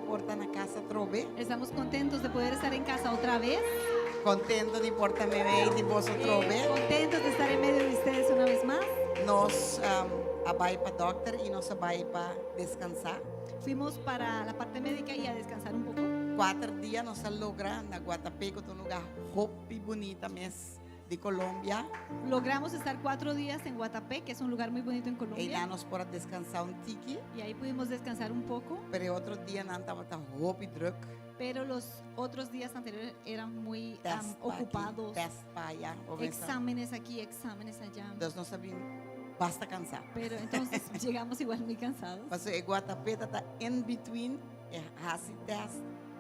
por ta na kas atrobe. Estamos contentos de poder estar en casa otra vez. Kontentu di por ta meimei di boso atrobe. Contentos de estar en medio de ustedes una vez más. Nos a bai pa dòkter i nos a bai pa deskansá. Fuimos para la parte médica y a descansar un poco. Kuater dia nos a logra na Guatapé, ku ta un lugá hopi bunita mes di Colombia. Logramos estar 4 días en Guatapé, que es un lugar muy bonito en Colombia. Einan nos por a deskansá un tiki. Y ahí pudimos descansar un poco. Pero e otro dianan tabata hopi drùk. Pero los otros días anteriores eran muy Test pa aki, ocupados. test pa aya. Exámenes aquí, exámenes allá. Entonces nos a bin basta kansá. Pero entonces llegamos igual muy cansados. Paso e Guatapé ta in between, e hasi test,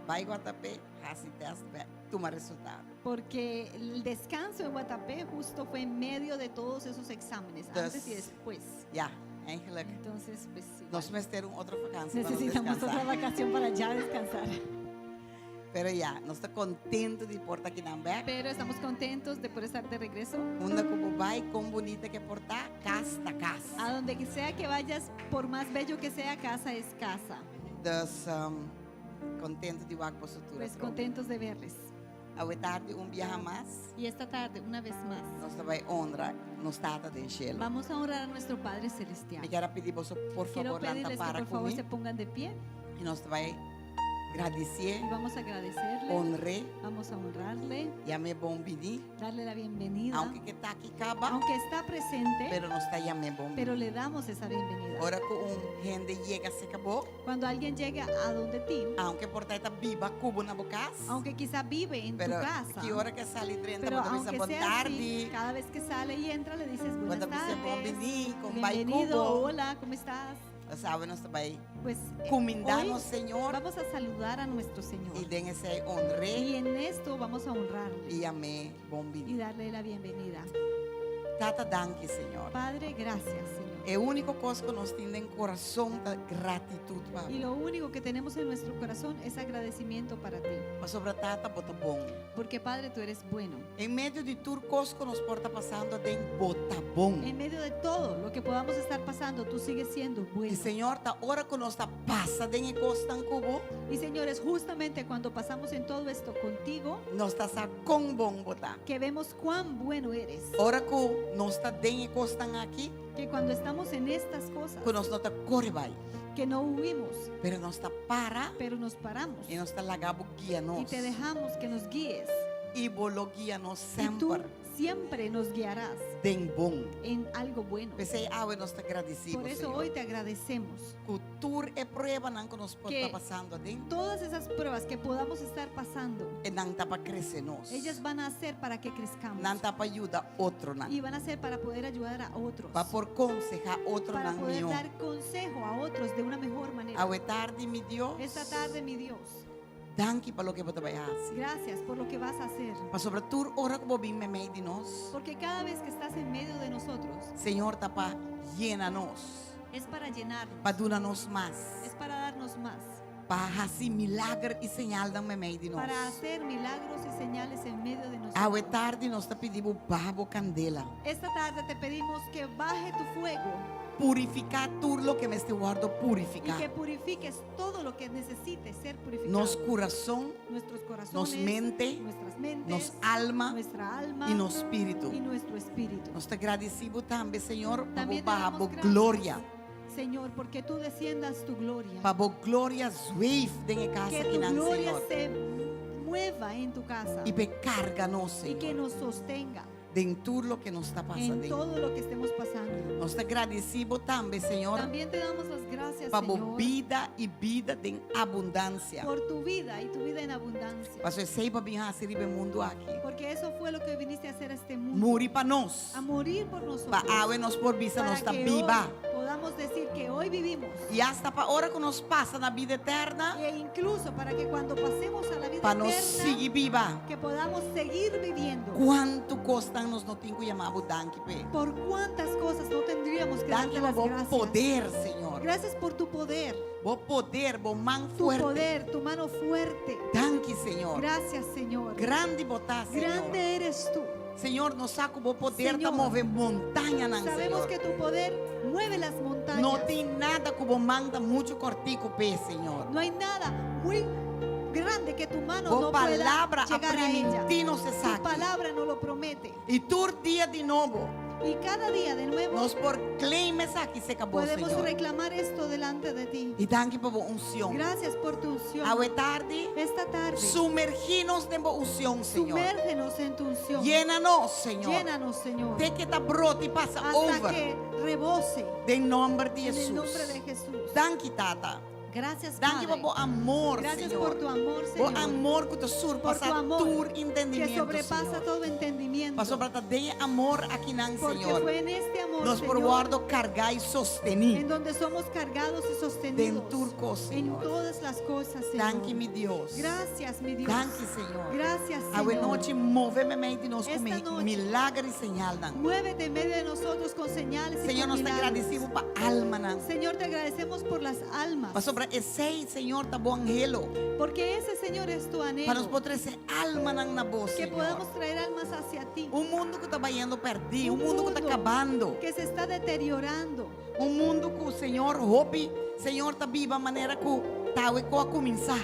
bai Guatapé, hasi test, bai, tuma resultado. Porque el descanso en Guatapé justo fue en medio de todos esos exámenes, antes y después. Ja, eigenlijk. Entonces, pues igual. Nos mester un otro vakantie pa nos Necesitamos deskansá. otra vacación para ya descansar. Pero ja, nos ta kontentu di por ta akinan bèk. Pero estamos contentos de poder estar de regreso. Unda ku bo bai, kon bunita ku por ta, kas ta kas. A donde que sea que vayas, por más bello que sea, casa es casa. Dus kontentu di wak boso tur. Pues contentos de verles. Awe tardi un biaha mas. Y esta tarde, una vez más, Nos ta bai honra nos Tata den shelu. Vamos a honrar a nuestro Padre Celestial. Mi ke pidi boso, por Quiero fabor, lanta pedirles que para por favor ku mi. se pongan de pie I nos ta bai gradisié, y vamos a agradecerle, honr'é, vamos a honrarle, yam'é bon biní. Darle la bienvenida. Aunke e ta aki kaba, Aunque está presente, pero nos ta yam'é bon pero biní. Le damos esa bienvenida. Ora ku un hende yega serka bo, Cuando alguien llega a donde ti, aunke por ta e ta biba ku bo na bo kas, aunque quizá vive en tu pero casa, ki ora ku e sali drenta, pero bo ta bisa aunque bon sea tardi, así, cada vez que sale y entra le dices buenas bo ta bisa bon tardes, biní, kon bai bienvenido, ku bo. Hola, ¿cómo estás? Sabe, nos ta bai Pues kumindá hoy nos Señor vamos a saludar a nuestro Señor. i den esei honr'é Y en esto vamos a honrarle i yam'é bon y biní. Darle la bienvenida. Tata, danki, Señor. Padre, gracias, Señor. E úniko kos ku nos tin den kurason ta gratitut, Y Pa. lo único que tenemos en nuestro corazón es agradecimiento para ti. Pasobra Tata, bo ta bon. Porque, Padre, tú eres bueno. Den medio di tur kos ku nos por ta pasando aden, bo ta bon. En medio de todo lo que podamos estar pasando, tú sigues siendo I bueno. Señor, ta ora ku nos ta pasa den e kosnan ku bo, Y, Señor, es justamente cuando pasamos en todo esto contigo nos ta sa kon bon bo ta. Que vemos cuán bueno eres. Ora ku nos ta den e kosnan aki, Que cuando estamos en estas cosas, ku nos no ta kore bai, que no huimos, pero nos ta para pero nos paramos i nos ta laga bo guia y nos. Te dejamos que nos guíes. I bo lo guia nos Y tú semper siempre nos guiarás den bon. En algo bueno. P'esei awe nos ta gradisido, Por eso Señor. hoy te agradecemos. Ku tur e pruebanan ku nos por Que ta pasando aden, todas esas pruebas que podamos estar pasando, nan ta pa krese nos. Ellas van a ser para que crezcamos. Nan ta pa yuda otronan. Y van a ser para poder ayudar a otros. Pa por konsehá otro Para nan poder mihó. dar consejo a otros de una mejor manera. Awe tardi, mi Dios. Esta tarde, mi Dios, Danki pa loke bo ta bai hasi. Gracias por lo que vas a hacer. Pasobra tur ora ku bo bin meimei di nos, Porque cada vez que estás en medio de nosotros, Señor, ta pa yena nos. Es para llenarnos, Pa duna nos mas. Es para darnos más, Pa hasi milager i señalnan meimei di nos. Para hacer milagros y señales en medio de nosotros. Awe tardi nos ta pidi bo baha bo kandela. Esta tarde te pedimos que baje tu fuego Purifiká tur loke mester wòrdu y purifiká. Que purifiques todo lo que necesite ser purificado. Nos kurason, Nuestros nos corazones, mente, nuestras mentes, nos alma nuestra alma i nos spiritu. Y nuestro espíritu. Nos ta gradisido tambe, Señor, pa También te baha damos bo gracias, gloria. Señor, porque tú desciendas tu gloria. Pa bo gloria zweef den e kas Que aki tu nan, gloria Señor. Se mueva en tu casa I pa karga nos, y que Señor. nos sostenga Den tur loke nos ta en pasando. Todo lo que estemos pasando. Nos ta gradisido tambe, Señor, También te damos las gracias, pa bo Señor, bida i bida den abundansia. Por tu vida y tu vida en abundancia. Paso esei bo a bin hasi riba e mundu aki. Porque eso fue lo que viniste a hacer a este mundo. Muri pa nos. A morir por nosotros. Pa awe nos por bisa Para nos ta que biba. Hoy podamos decir que hoy vivimos. I hasta pa ora ku nos pasa na bida eterno, E incluso para que cuando pasemos a la vida pa nos eterna, sigui biba. Que podamos seguir viviendo. Kuantu kos nos no tin ku yama bo danki p'e. Por cuántas cosas no tendríamos que Danki darte las pa bo gracias. poder, Señor. Gracias por tu poder. Bo poder, bo man Tu fuerte. Poder, tu mano fuerte. Danki, Señor. Gracias, Señor. Grandi bo ta, Señor. Grande eres tú. Señor, nos sa ku bo poder ta Señor, move montañanan, sabemos Señor. Que tu poder mueve las montañas. No tin nada ku bo man ta muchu kòrtiku p'e, Señor. No hay nada. muy grande que tu mano Bo no pueda palabra a llegar a ella. primintí nos Tu esaki. palabra no lo promete. I tur dia di nobo, Y cada día de nuevo nos por claim esaki serka bo, podemos Señor. reclamar esto delante de ti. I danki pa bo unshon. Gracias por tu unción. Awe tardi, Esta tarde, sumergí nos den bo unshon, Señor. sumérgenos en tu unción. Yena nos, Señor. Llénanos, Señor. Te ku e ta brota i pasa Hasta over. que rebose Den nòmber di en el nombre de Hesus. Jesús. Danki, Tata. Gracias, Danki Padre. pa bo amor, Gracias Señor. por tu amor, Bo Señor. amor ku ta Por tu surpasá amor tur que entendimiento, sobrepasa Señor. todo entendimiento. Pasobra ta den amor akinan, Porque Señor. fue en este amor, Nos por Señor, wòrdu kargá i sostení. en donde somos cargados y sostenidos Den tur kos, en Señor. todas las cosas, Señor. Danki, mi Dios. Gracias, mi Dios. Danki, Señor. Gracias, Awe Señor. nochi, move meimei di nos ku Esta mi noche. milager i señalnan. Muévete en medio de nosotros con señales y Señor, con nos ta milagros. gradisido pa almanan. Señor, te agradecemos por las almas. Pasobra esei, Señor, ta bo anhelo. Porque ese, Señor, es tu Pa nos anhelo. por trese almanan na bo, Que Señor. podamos traer almas hacia ti. Un mundu ku ta bayendo pèrdí, un Un mundu ku ta mundo kabando. Que se está deteriorando. Un mundu ku, Señor, hopi, Señor, ta biba manera ku ta awe kos a kuminsá.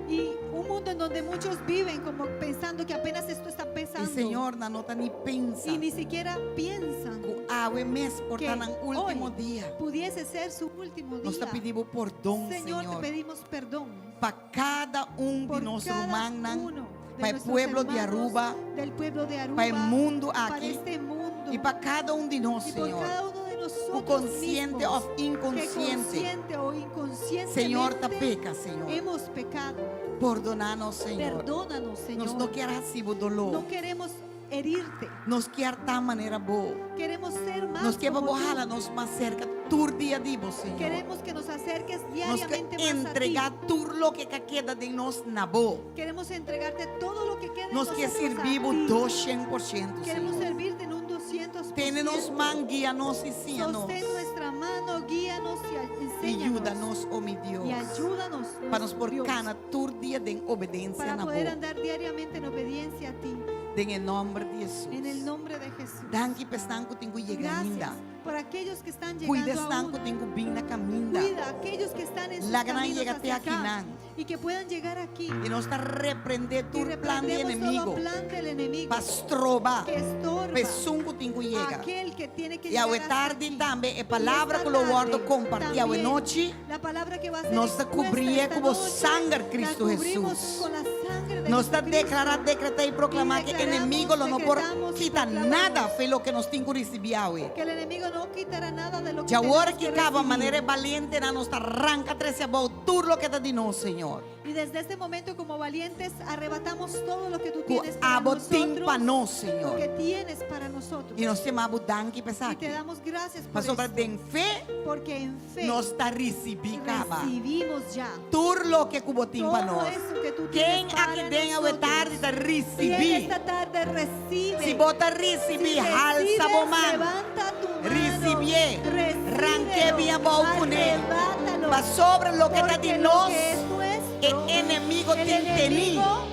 Y un mundo en donde muchos viven como pensando que apenas esto está I pesando. Señor, nan no ta ni pensa Y ni siquiera piensan ku awe mes por que ta nan último hoy dia. pudiese ser su último Nos ta día. pidi bo pordon, Señor, te Señor, pedimos perdón pa kada un di por nos cada rumannan, uno de pa e nuestros pueblo di hermanos, Aruba, del pueblo de Aruba, pa e mundu para aki este mundo i pa kada un di nos, y por Señor. cada uno de Ku nosotros konsiente mismos òf que inkonsiente, consciente o inconscientemente Señor, ta peka, Señor. hemos pecado. Pordoná nos, Señor. Perdónanos, Señor. Nos no ke hasi bo doló. No queremos herirte. Nos ke ta manera bo. Queremos ser más Nos ke como tú. hala nos mas serka tur dia di bo, Señor. Queremos que nos acerques Nos ke diariamente más a ti. entregá tur loke ku keda den nos na bo. Queremos entregarte todo lo que queda en Nos ke nosotros a sirbi bo ti. 200%, Queremos Señor. servirte en un 200%. Tene nos man, guia nos i siña nos. Sostén nuestra mano, guíanos y I enséñanos. yuda nos, oh mi Dios. Y ayúdanos, Pa nos nuestro por Dios, kana tur dia den obedensia para na poder bo. andar diariamente en obediencia a ti. Den e nòmber di Hesus. En el nombre de Jesús. Danki pa esnan ku tin ku yega ainda. Gracias por aquellos que están Cuida llegando esnan aún. ku tin ku bin na kaminda. Cuida a aquellos que están en sus Laga nan caminos yega te hacia acá akinan. y que puedan llegar aquí. I nos ta reprendé Y tur plan di reprendemos enemigu. todo plan del enemigo Pa stroba. que estorba Pa esun ku tin ku yega. aquel que tiene que I awe llegar hasta tardi aquí. tambe e Y palabra esta ku lo wòrdu tarde kompartí awe también, nochi. La palabra que va a ser Nos ta expuesta kubrí esta ku bo noche, sanger la Cristo cubrimos Hesus. con la sangre de Nos ta Jesucristo. deklará, dekretá i proklamá Y ku declaramos, enemigu lo no por decretamos y kita proclamamos. nada fo'i loke nos tin ku risibí awe. Que el enemigo no quitará nada de lo que Ya tenemos awor que ku kaba recibir. manera valientenan nos ta ranka trese abou tur loke ta di nos, Señor. Y desde este momento como valientes arrebatamos todo lo que tú Ku tienes para abo tin nosotros. pa nos, Lo Señor. que tienes para nosotros. I nos ta yama bo danki Y pa te damos gracias por Pasobra esto, den fe, porque en fe nos ta risibí kaba. recibimos ya Tur loke ku bo tin pa todo nos. eso que tú Ken tienes para aki den awe nosotros. tardi ta Quien risibí. esta tarde recibe. Si bo ta risibí, Si halsa recibes, bo man. levanta tu mano. Risibié. Recíbelo. Rank'é bin abou kuné. Arrebátalo. Pasobra loke ta di Porque lo nos, que es nuestro, e enemigu el tin tení. enemigo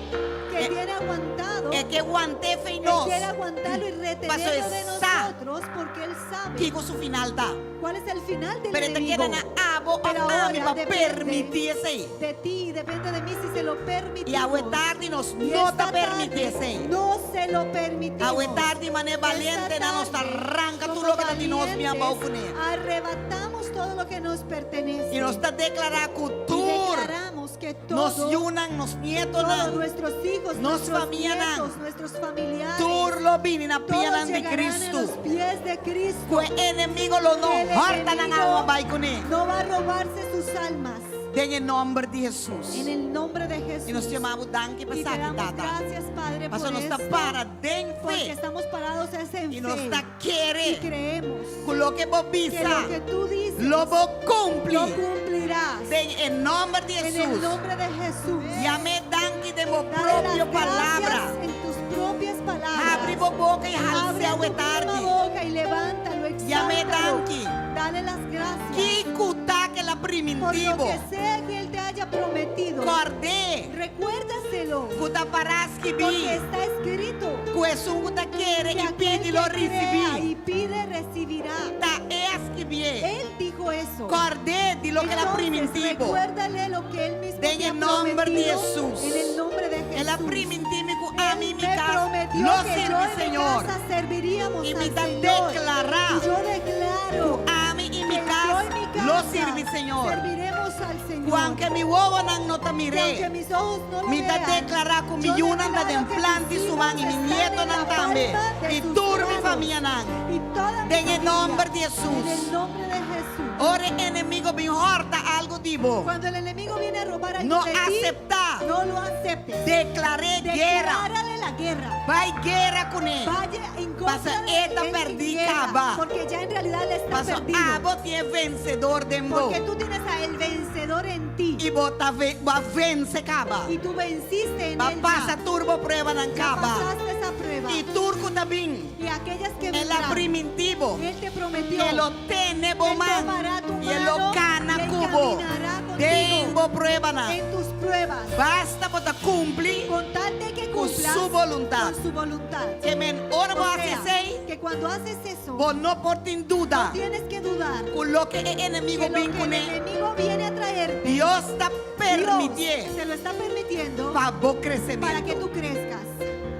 que E- tiene aguantado, E ke want'é fo'i él nos. quiere aguantarlo y retenerlo de sa. nosotros porque él sabe Kiko su final ta. cuál es el final del Pero e ta enemigo. keda na abo Pero òf ami ahora pa depende permití esei. De ti, depende de mí si se lo permitimos. I awe tardi nos Y no esta ta permití tarde esei. No se lo permitimos. Awe tardi manera valientenan nos ta ranka Como tur loke ta di nos bin abou valientes, kuné. Arrebatamos todo lo que nos pertenece. I nos ta deklará Y ku tur declaramos que nos todo, yunan, nos todos nietonan, nuestros hijos, nos nuestros famianan, nietos, nuestros familiares, tur lo bini na todos pianan di llegarán a Cristo. los pies de Cristo. Ku enemigu lo no Que el hòrta nan enemigo alma bai kuné. No va a robarse sus almas. Den e nòmber di Hesus. En el nombre de Jesús. I nos ta yama bo danki Y te pa esaki, damos Tata. gracias, Padre, Paso por nos ta esto, para den porque fe. estamos parados es en I fe. nos ta Y kere. creemos Ku loke bo que bisa. lo que tú dices Lo bo kumpli. lo cumplirás. Den e nòmber di En el Hesus. nombre de Jesús. Yam'é danki den bo Dale propio las palabra. gracias en tus propias palabras. Habri bo boka i Abre hals'é tu misma tardi. boca y levántalo, Yam'é exáltalo. danki. Dale las gracias Kiko ta ku el a por lo primintí bo. que sea que Él te haya prometido. Kòrd'é. Recuérdaselo, Ku ta pará skibí. porque está escrito Ku esun ku ta kere que i aquel pidi que lo crea risibí. y pide recibirá. Ta e a skibi. skirbié. Él dijo eso. Kòrd'é di loke el a Entonces, primintí bo. recuérdale lo que él mismo Den te ha e nòmber di prometido Hesus. En el nombre de Jesús. El a primintí mi ku ami Él i mi me kas prometió lo que yo sirbi y mi Señor. casa serviríamos I mi al ta Señor. deklará Y yo declaro ku ami i mi que yo kas y mi lo casa sirbi Señor. serviremos al Señor. Ku aunke mi wowonan no ta Que aunque mir'é, mis ojos no lo mi ta vean, deklará ku mi yo yunan ta declaro den que plan mis di su hijos man i mi están en nietonan la tambe palma de i sus tur mi manos. famianan. Y toda mi Den e familia. nòmber di En Hesus. el nombre de Jesús. Ora e enemigo bin hòrta algu di bo, Cuando el enemigo viene a robar algo no de ti, aseptá. no lo aceptes. Deklar'é guera. Declárale la guerra. Bai guera kuné. Vaya en contra Paso de e ta él en perdí guerra, kaba. Porque ya en realidad él está Paso perdido. abo tin e vensedor den bo. Porque tú tienes a el vencedor en ti. I bo ta ve, bo a vense kaba. Y tú venciste en Bo a él pasa ya. tur bo pruebanan Ya kaba. pasaste esa prueba. I tur ku ta bin. Y aquellas que El a vendrán, primintí bo. Él te prometió. E lo tene bo Él man. tomará tu I e lo mano kana y él ku bo. caminará contigo. Den bo pruebanan. En tus pruebas. Basta bo ta kumpli Con tal de que ku cumplas su boluntat. con su voluntad. Ke men ora bo O hasi sea, esei, que cuando haces eso, bo no por tin duda no tienes que dudar ku loke e enemigo que lo bin que el kuné, enemigo viene a traerte, Dios ta permitié Dios te lo está permitiendo pa bo para que kresementu, tú crezcas,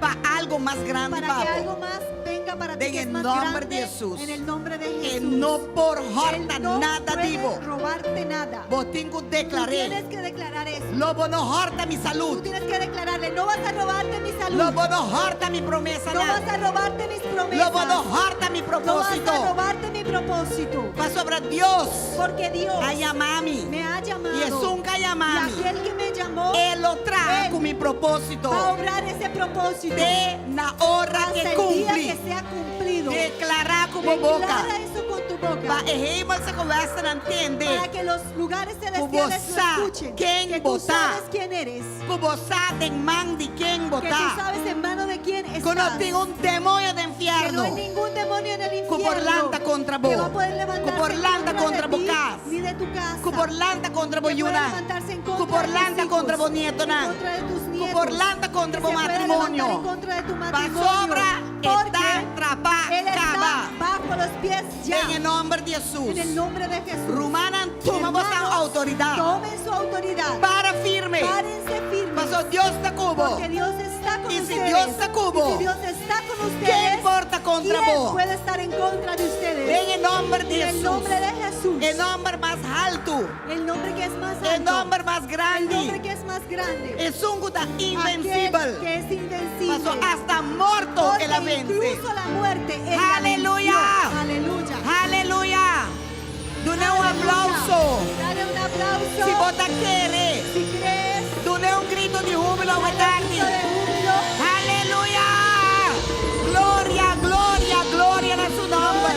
pa algu mas grandi para pa que bo. algo más venga para ti Den que es e más nòmber di grande Hesus. en el nombre de E Jesús. no por Él hòrta no nada di puede bo. robarte nada. Bo tin ku Tú deklar'é. tienes que declarar eso. Lo bo no hòrta mi Tú salud. tienes que declararle, no vas a robarte mi salud. Lo bo no hòrta mi No promesanan. vas a robarte mis promesas. Lo bo no hòrta mi No vas a propósito. robarte mi propósito. Pasobra Dios Porque Dios a yama mi. me ha llamado. I esun ku a yama Y mi. aquel que me llamó E lo traha Él ku mi propósito. va a obrar ese propósito. Te na ora hasta ke el día kumpli. que sea cumplido. Deklará ku bo boka. Declara eso con tu boca. Pa e hemelse gewesten tende. Para que los lugares celestiales lo bo sa escuchen. ken Que tú bo ta. sabes quién eres. Ku bo sa den man di ken Que tú bo ta. sabes en mano de quién Ku no estás. tin un demoño den Que no hay fièrnu. ningún demonio en el Ku infierno por lanta kontra bo. que va a poder Ku levantarse por en lanta contra kontra de bo ti, kas. ni de tu casa. Ku por lanta kontra bo que pueda yunan. levantarse en Ku contra por de tus lanta hijos, kontra bo nietonan. en contra de tus Ku nietos, por lanta kontra que bo se pueda matrimonio. levantar en contra de tu matrimonio. Pasobra Porque e ta trapá él está kaba. bajo los pies ya. Den e nòmber di Hesus. En el nombre de Jesús. Rumannan, tuma boso Hermanos, outoridat. Tomen su autoridad. Para firme. Párense firmes. Paso Dios ta ku bo. Porque Dios está con I si ustedes. Dios ta ku bo, Y si Dios está con ustedes, ken por ta kontra ¿quién bo? puede estar en contra de ustedes? Den e nòmber di En el Hesus. nombre de Jesús. E nòmber mas haltu. El nombre que es más E alto. nòmber mas El grandi. nombre que es más grande. Esun ku ta Aquel invencibel. que es invencible. Paso hasta morto Porque el a vense. incluso la muerte él la Aleluya. venció. Aleluya. Aleluya. Dun'é un Aleluya. aplauso. Dale un aplauso. Si bo ta kere. Si crees. Dun'é un gritu di húbilo Dale un tardi. grito de júbilo. Aleluya. Gloria, gloria, gloria na su nòmber.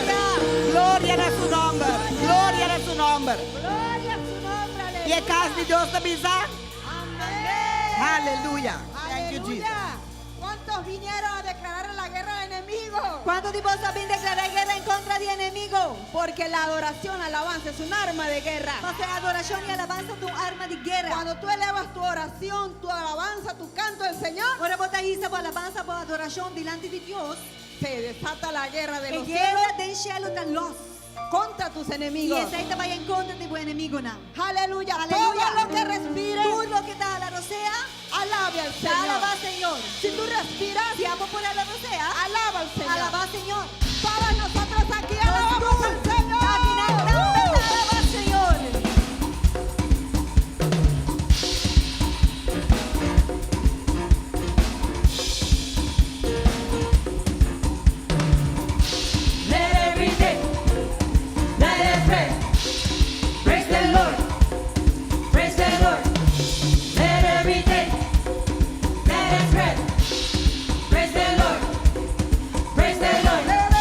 Gloria na su nòmber. Gloria na su nòmber. Gloria a su nombre. I e kas di Dios ta bisa? Amén. Aleluya. Thank you, Jesus. Aleluya. ¿Cuántos vinieron a declarar la guerra al enemigo? Kuantu di boso a bin deklará guera en kontra di enemigu? Porque la adoración, alabanza es un arma de guerra. Pasobra adorashon i alabansa ta un arma di guera. Cuando tú elevas tu oración, tu alabanza, tu canto al Señor, Ora bo ta hisa bo alabansa, bo adorashon dilanti di Dios. se desata la guerra de E los guera cielos den shelu ta los. contra tus I enemigos. esei ta bai en kontra di bo enemigunan. Aleluya. Aleluya. Todo lo que respire, Tur loke ta hala rosea, alabe al Señor. alabá Señor. Si tú respiras, Si abo por hala rosea, alaba al Señor. alabá Señor. Todos nosotros aquí alabamos al Señor. Akinan tambe ta alabá Señor. Let every day, let us pray. Praise the Lord, praise the Lord. Let every day, let us pray. Praise the Lord, praise the Lord.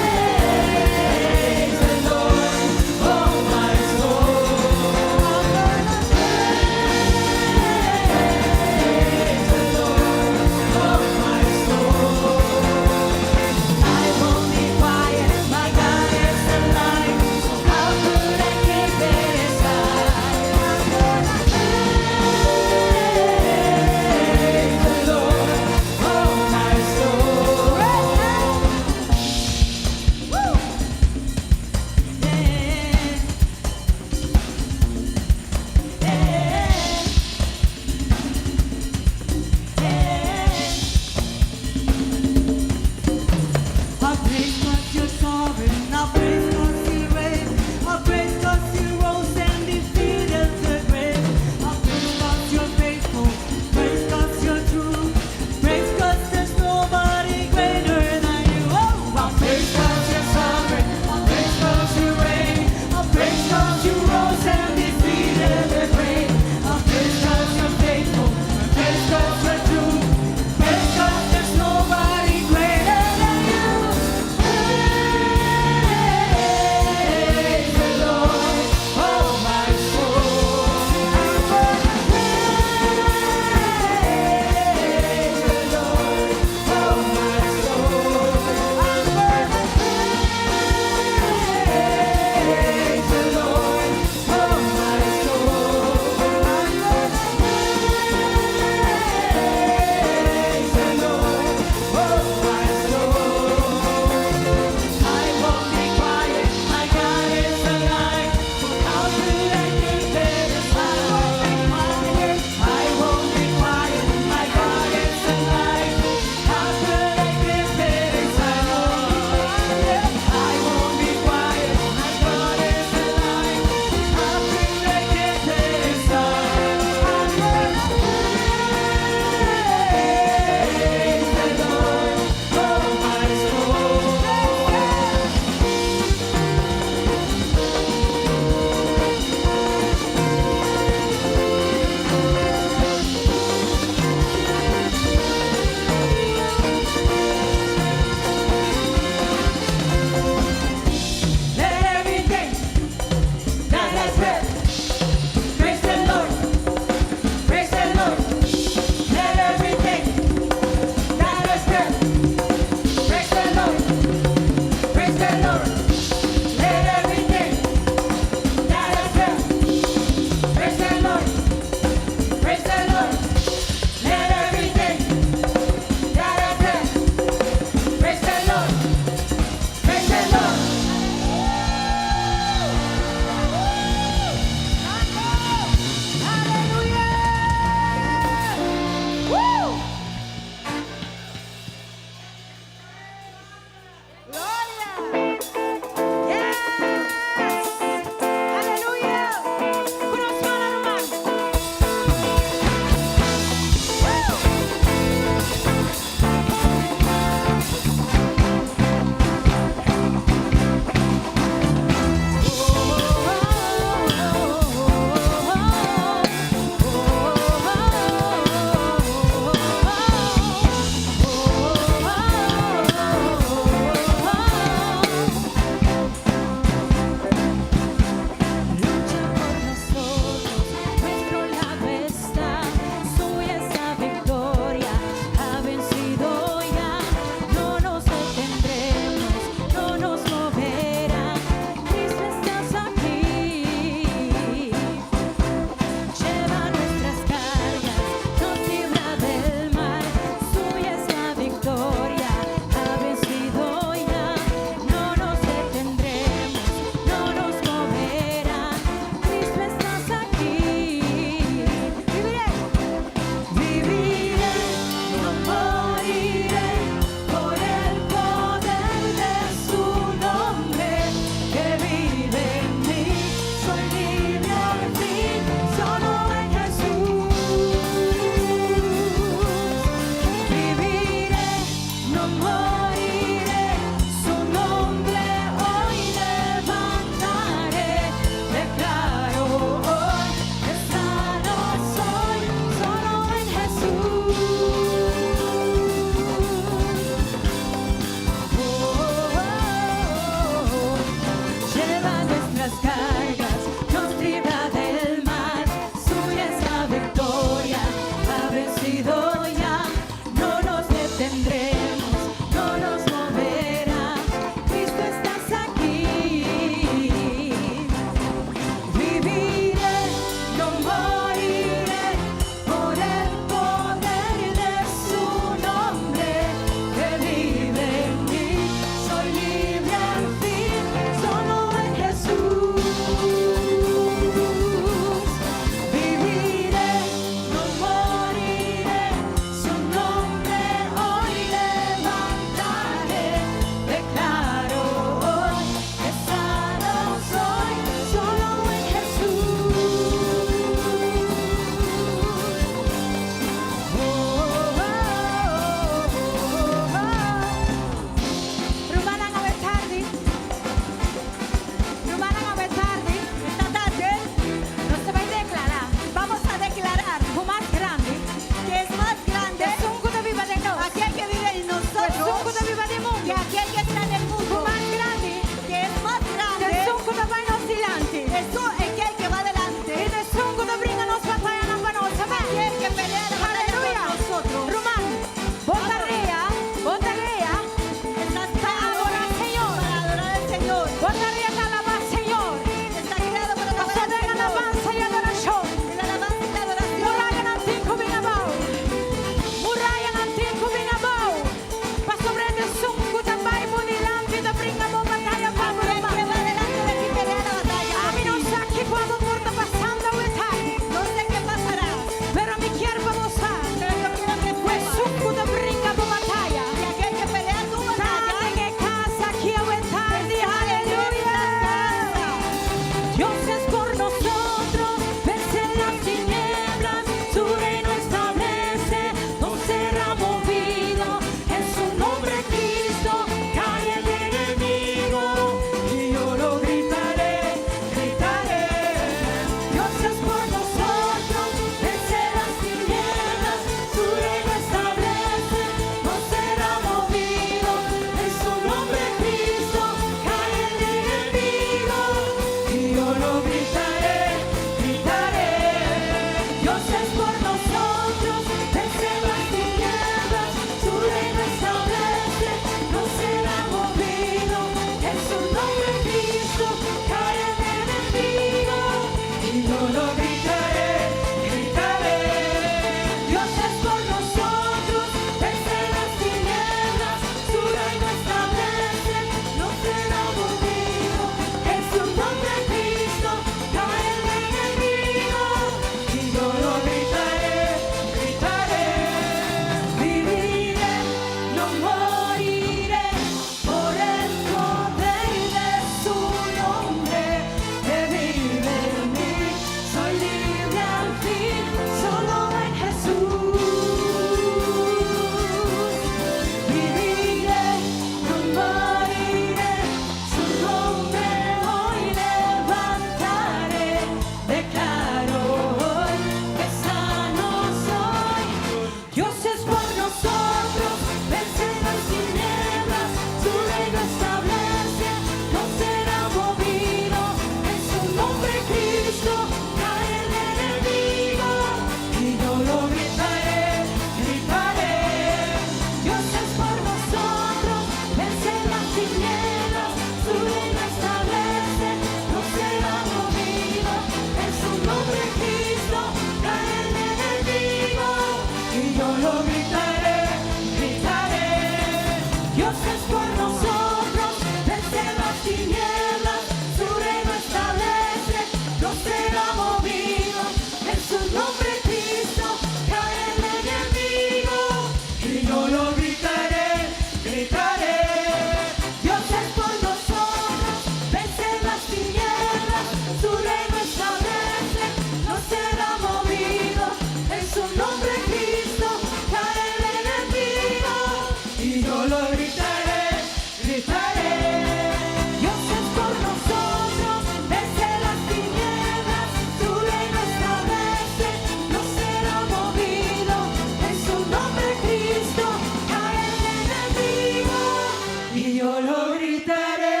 Yo lo gritaré,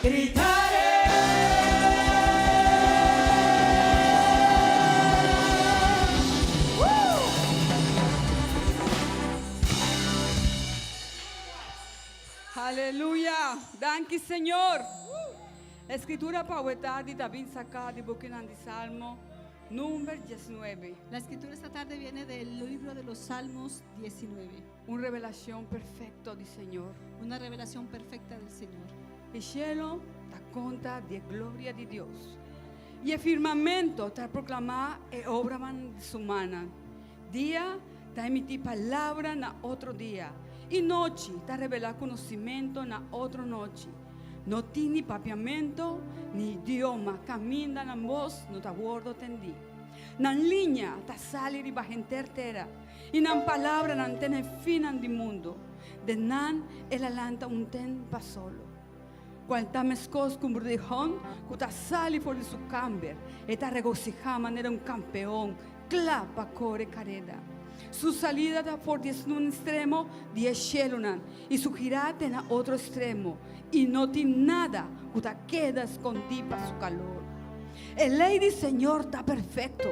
gritaré. Aleluya! Danki Señor! E Scritura pa awe tardi ta bin saca di bukinan di Salmo number 19. La escritura esta tarde viene del libro de los Salmos 19. Un revelacion perfecto di Señor. Una revelación perfecta del Señor. E cielo ta conta di e gloria di Dios, y e firmamento ta proclama e obranan di su mannan. Dia ta emití palabra na otro dia, i nochi ta revelá konosimento na otro nochi. No tin ni papiamentu ni idioma kaminda nan bos no ta wòrdu tendí. Nan liña ta sali riba henter tera, i nan palabranan te na e finnan di mundu. Den nan el a lanta un ten pa solo. Cual ta mescos cu un brudijón cu ta sali for di su camber, e ta regocihá manera un campeón cla pa core careda. Su salida ta for di esnun extremo di e shelunan y su girá te na otro extremo, y no tin nada cu ta keda scondí pa su calor. E ley di Señor ta perfecto,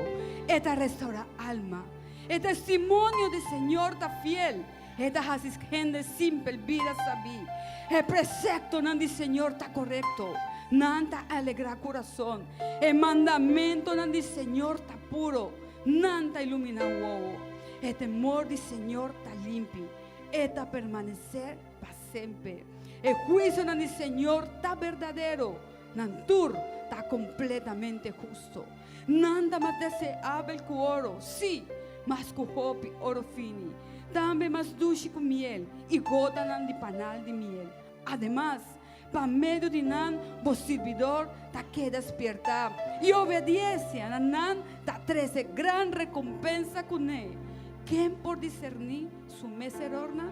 e ta restaurá alma. E testimonio di Señor ta fiel, E ta hasi hende simpel bira sabí. E preseptonan di Señor ta korekto, nan ta alegrá kurason. E mandamentonan di Señor ta puro, nan ta iluminá wowo. E temor di Señor ta limpi, e ta permanesé pa semper. E huisionan di Señor ta berdadero, nan tur ta kompletamente husto. Nan ta mas deseabel ku oro, sí, mas ku hopi oro fini, tambe mas dushi ku miel i gotanan di panal di miel. Ademas, pa medio di nan bo sirbidor ta keda spiertá, i obediesia na nan ta trese gran rekompensa kuné. Ken por diserní su mes erornan?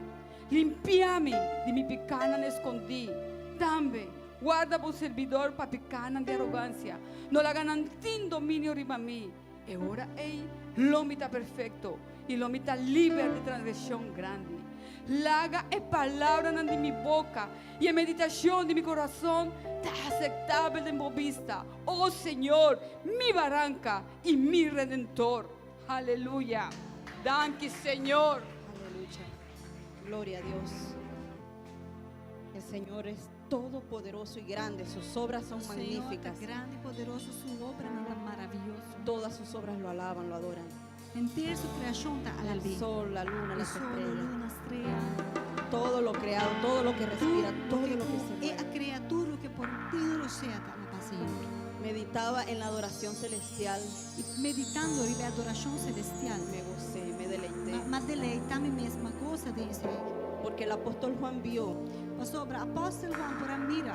Limpia mi di mi pikánan eskondí. Tambe, Warda bo sirbidor pa pikánan di arogansia. No laga nan tin dominio riba mi. E ora ei lo mi ta perfekto i lo mi ta liber di transgreshon grandi. Laga e palabranan di mi boka i e meditashon di mi kurason ta aseptabel den bo bista, o Señor, mi baranka i mi Redentor. Aleluya! Danki, Señor! Aleluya. Gloria a Dios. El Señor es todopoderoso y grande, sus obras son Señor ta magníficas. grandi i poderoso, su obranan ta maravioso. Todas sus obras lo alaban, lo adoran. Henter su kreashon ta El alab'é. sol, la luna, E las sol, estrellas. luna, strea. Todo lo creado, todo lo que respira, Tur todo loke lo que ku se e mueve. a krea, tur loke por tin rosea ta alabá Señor. Meditaba en la adoración celestial. I meditando riba e adorashon celestial. Me gocé, me deleité. M'a deleitá mi mes, m'a gosa den esei. Porque el apóstol Juan vio Pasobra apòstel Juan por a mira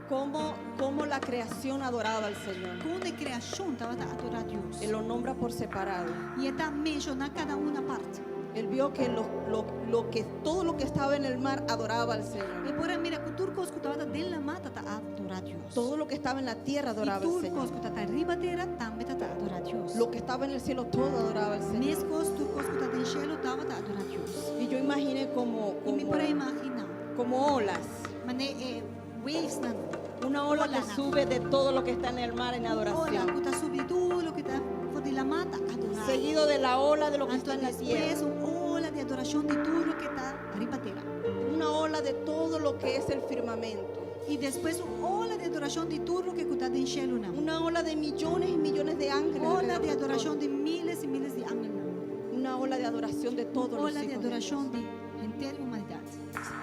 cómo, cómo la creación adoraba al Señor. kon e kreashon tabata adorá Dios. Él lo nombra por separado. I e ta menshoná kada un apart. Él vio que lo, lo- lo que todo lo que estaba en el mar adoraba al E Señor. por a mira ku tur kos ku tabata den lamá ta adorá Dios. Todo lo que estaba en la tierra I adoraba al tur Señor. kos ku ta riba tera tambe ta adorá Dios. Lo que estaba en el cielo, todo adoraba al Señor. Meskos tur kos ku ta den shelu tabata adorá Dios. Y yo imaginé como, I mi como, por a imaginá como olas. mane e wavesnan. Una ola que Olanan. sube de todo lo que está en el mar en Ola adoración. ku ta subi tur loke ta for di lamá ta adorá. Seguido de la ola de lo que Anto está en la despues tierra. un ola di adorashon di tur loke ta riba tera. Una ola de todo lo que es el firmamento. I despues un ola di adorashon di tur loke ku ta den shelunan. Una ola de millones y millones de ángeles. Ola alrededor di del adorashon trono. di miles i miles di angelnan. Una ola de adoración de todos los Ola di hijos de Dios. adorashon di henter humanidat.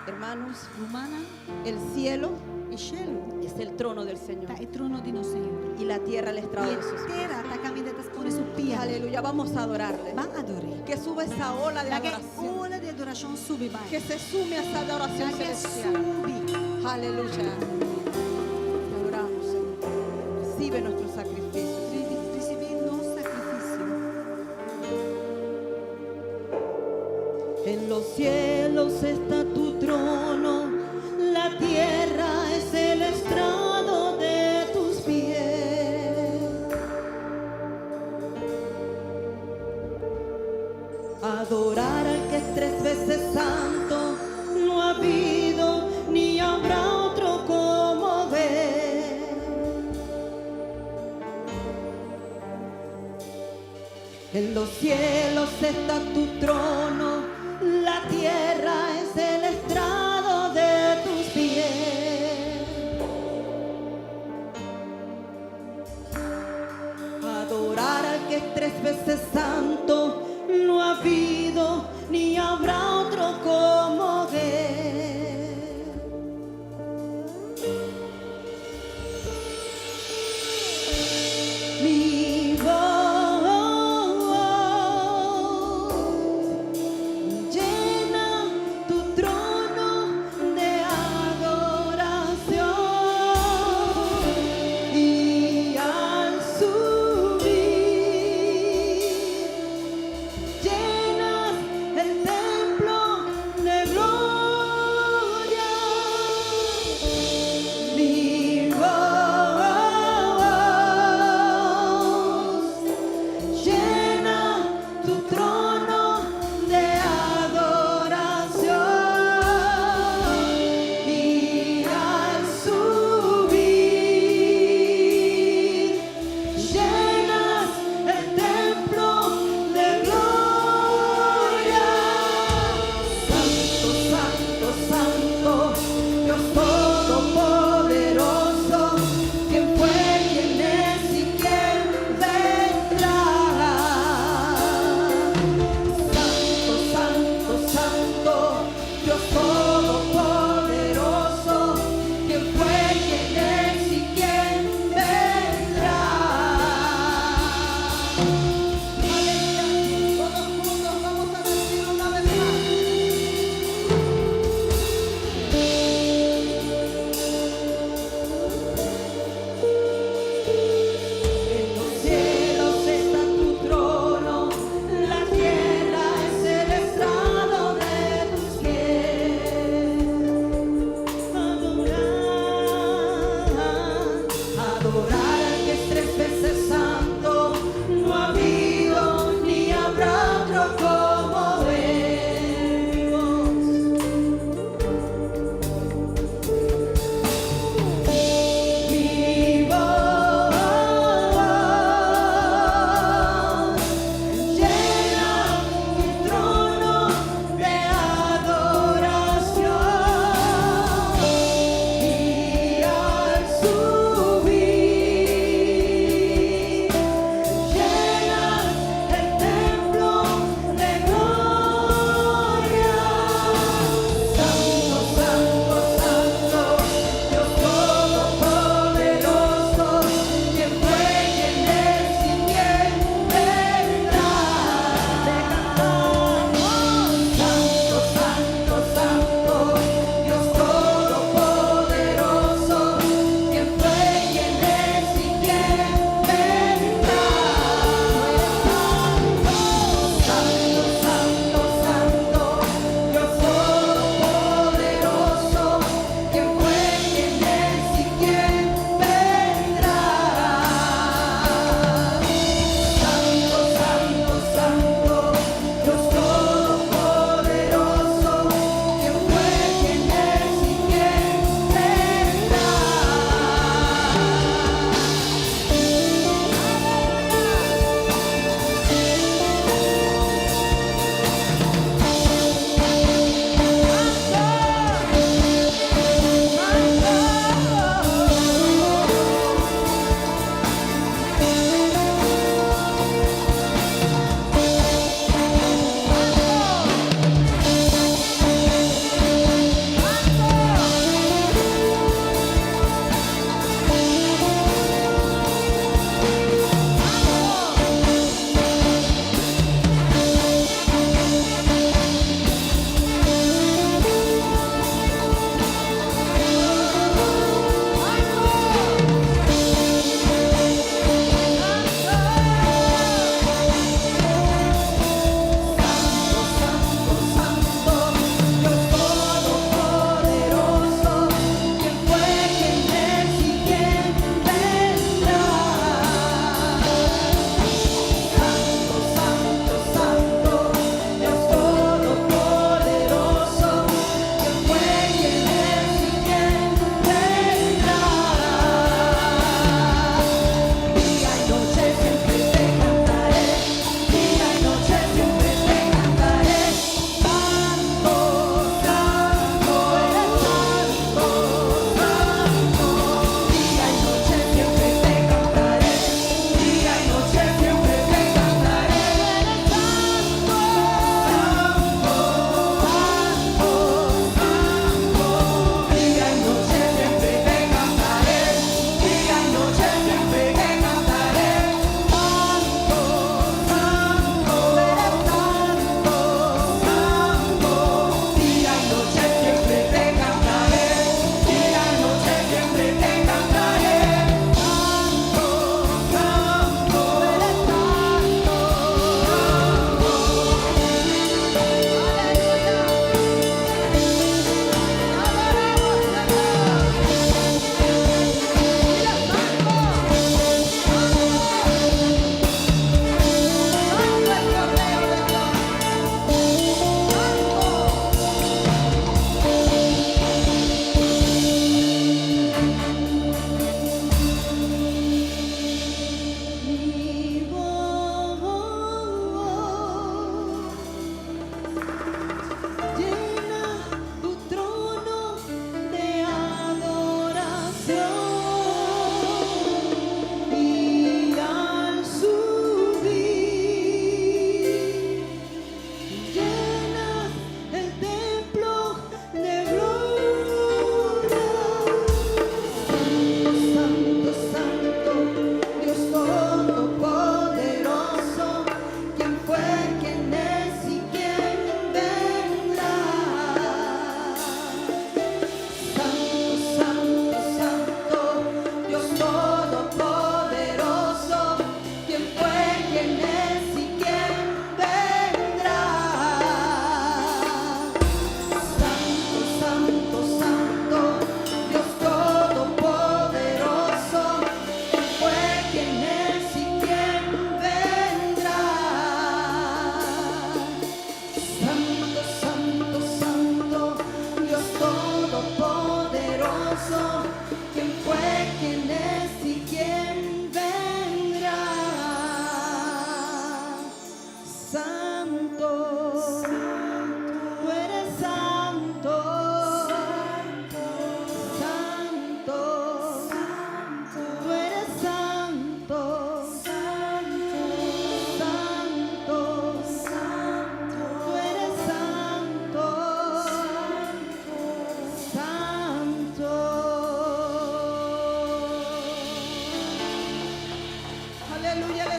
Hermanos, Rumannan, el cielo e shelu es el trono del Señor ta e trono di nos Señor. y la tierra el estrado I de sus pies. tera ta kaminda e ta pone su pia. Aleluya, vamos a adorarle. Ban ador'é. Que suba esa ola de Laga e adoración. ola di adorashon subi bai. Que se sume a esa adoración Laga celestial. subi. Aleluya. Te adoramos, Señor. Recibe nuestro sacrificio. Risibí nos sakrifisio. En los cielos está tu trono, la tierra es el estrado de tus pies. Adorar al que es tres veces santo, no ha habido ni habrá. En los cielos está tu trono, la tierra es el estrado de tus pies. Adorar al que es tres veces santo, no ha habido ni habrá otro como él. Mi voz llena tu trono de adoración y al subir llenas el templo de gloria. Mi voz llena tu trono de adoración y al subir llenas el templo de gloria. Santo, santo, santo, Dios todopoderoso, quien fue, quien es y quien vendrá. Santo, santo, santo, Dios todopoderoso, quien fue, quien es y quien vendrá. Aleluya. Todos juntos vamos a decir una vez más. En los cielos está tu trono, la tierra es el estrado de tus pies. Adorar, adorar al que es tres veces santo, no ha habido ni habrá otro como él. Mi voz llena tu trono de adoración y al subir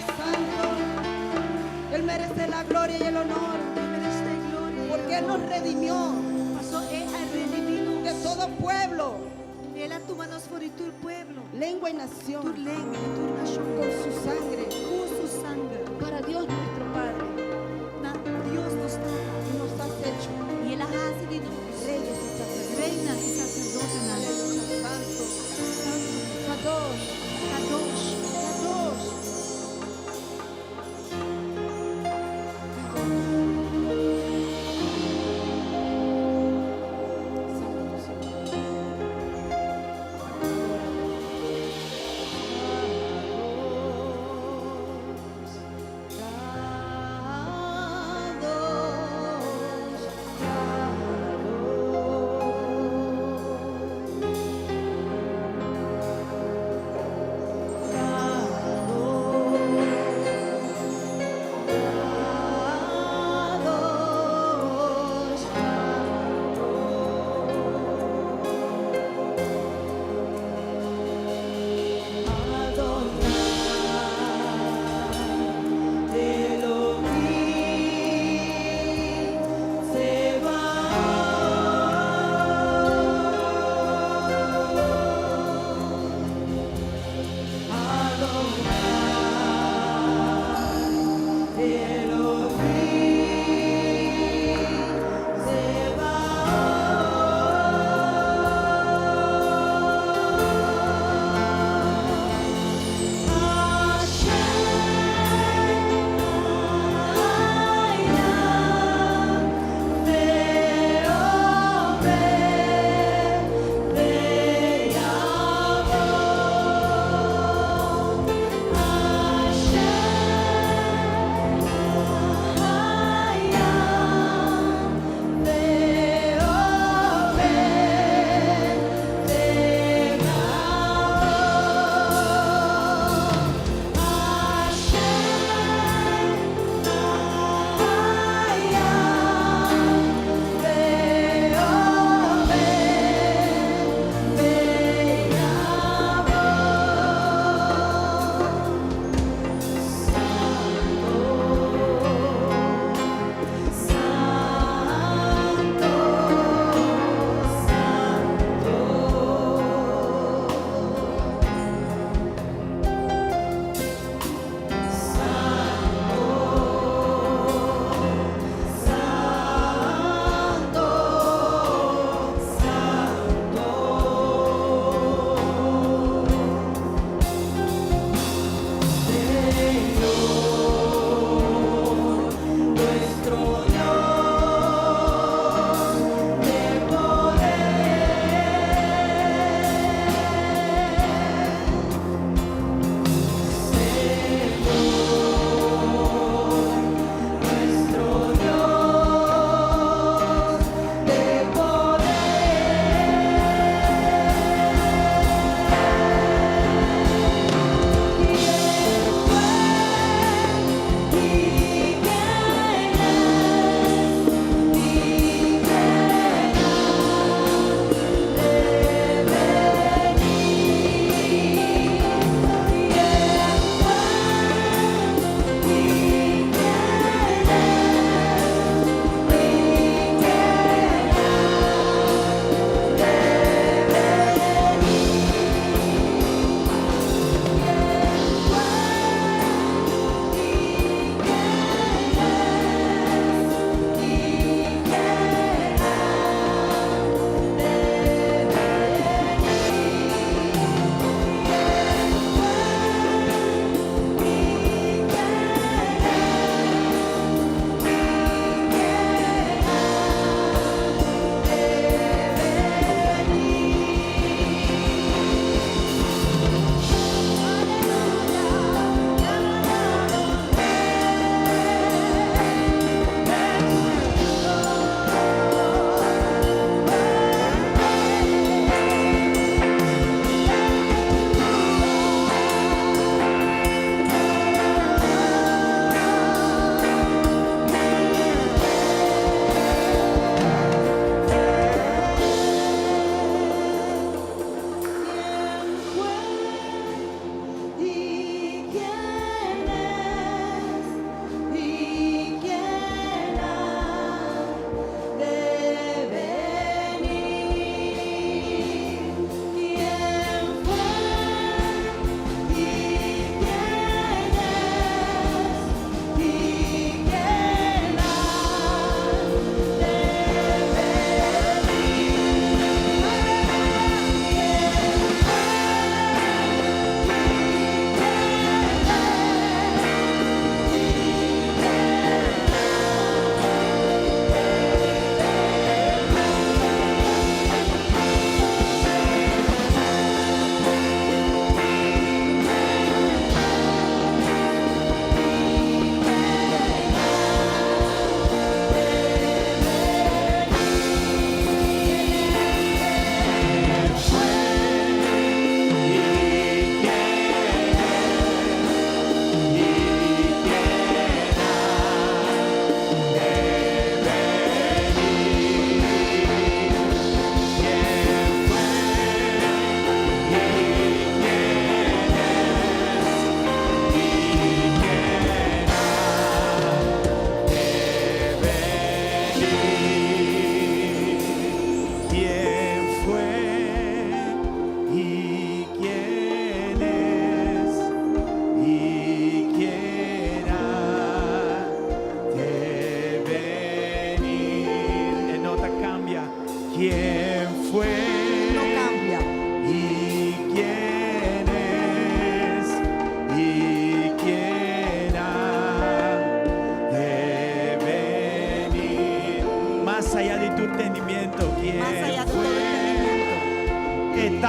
es santo. Él merece la gloria y el honor. E meresé gloria. Porque Él nos redimió Pasó El a redimí nos. de todo pueblo, El a tuma nos for di tur pueblo. lengua y nación. Tur lenga i tur nashon. Con su sangre. Ku su sanger. Para Dios nuestro Padre. Na Dios nos Tata. Y nos has hecho I El a hasi di nos. reyes y sacerdotes. Reinan i saserdotenan. Aleluya, santo. Santu. Kadosh. Kadosh. Kadosh. Santo Señor. Kadosh.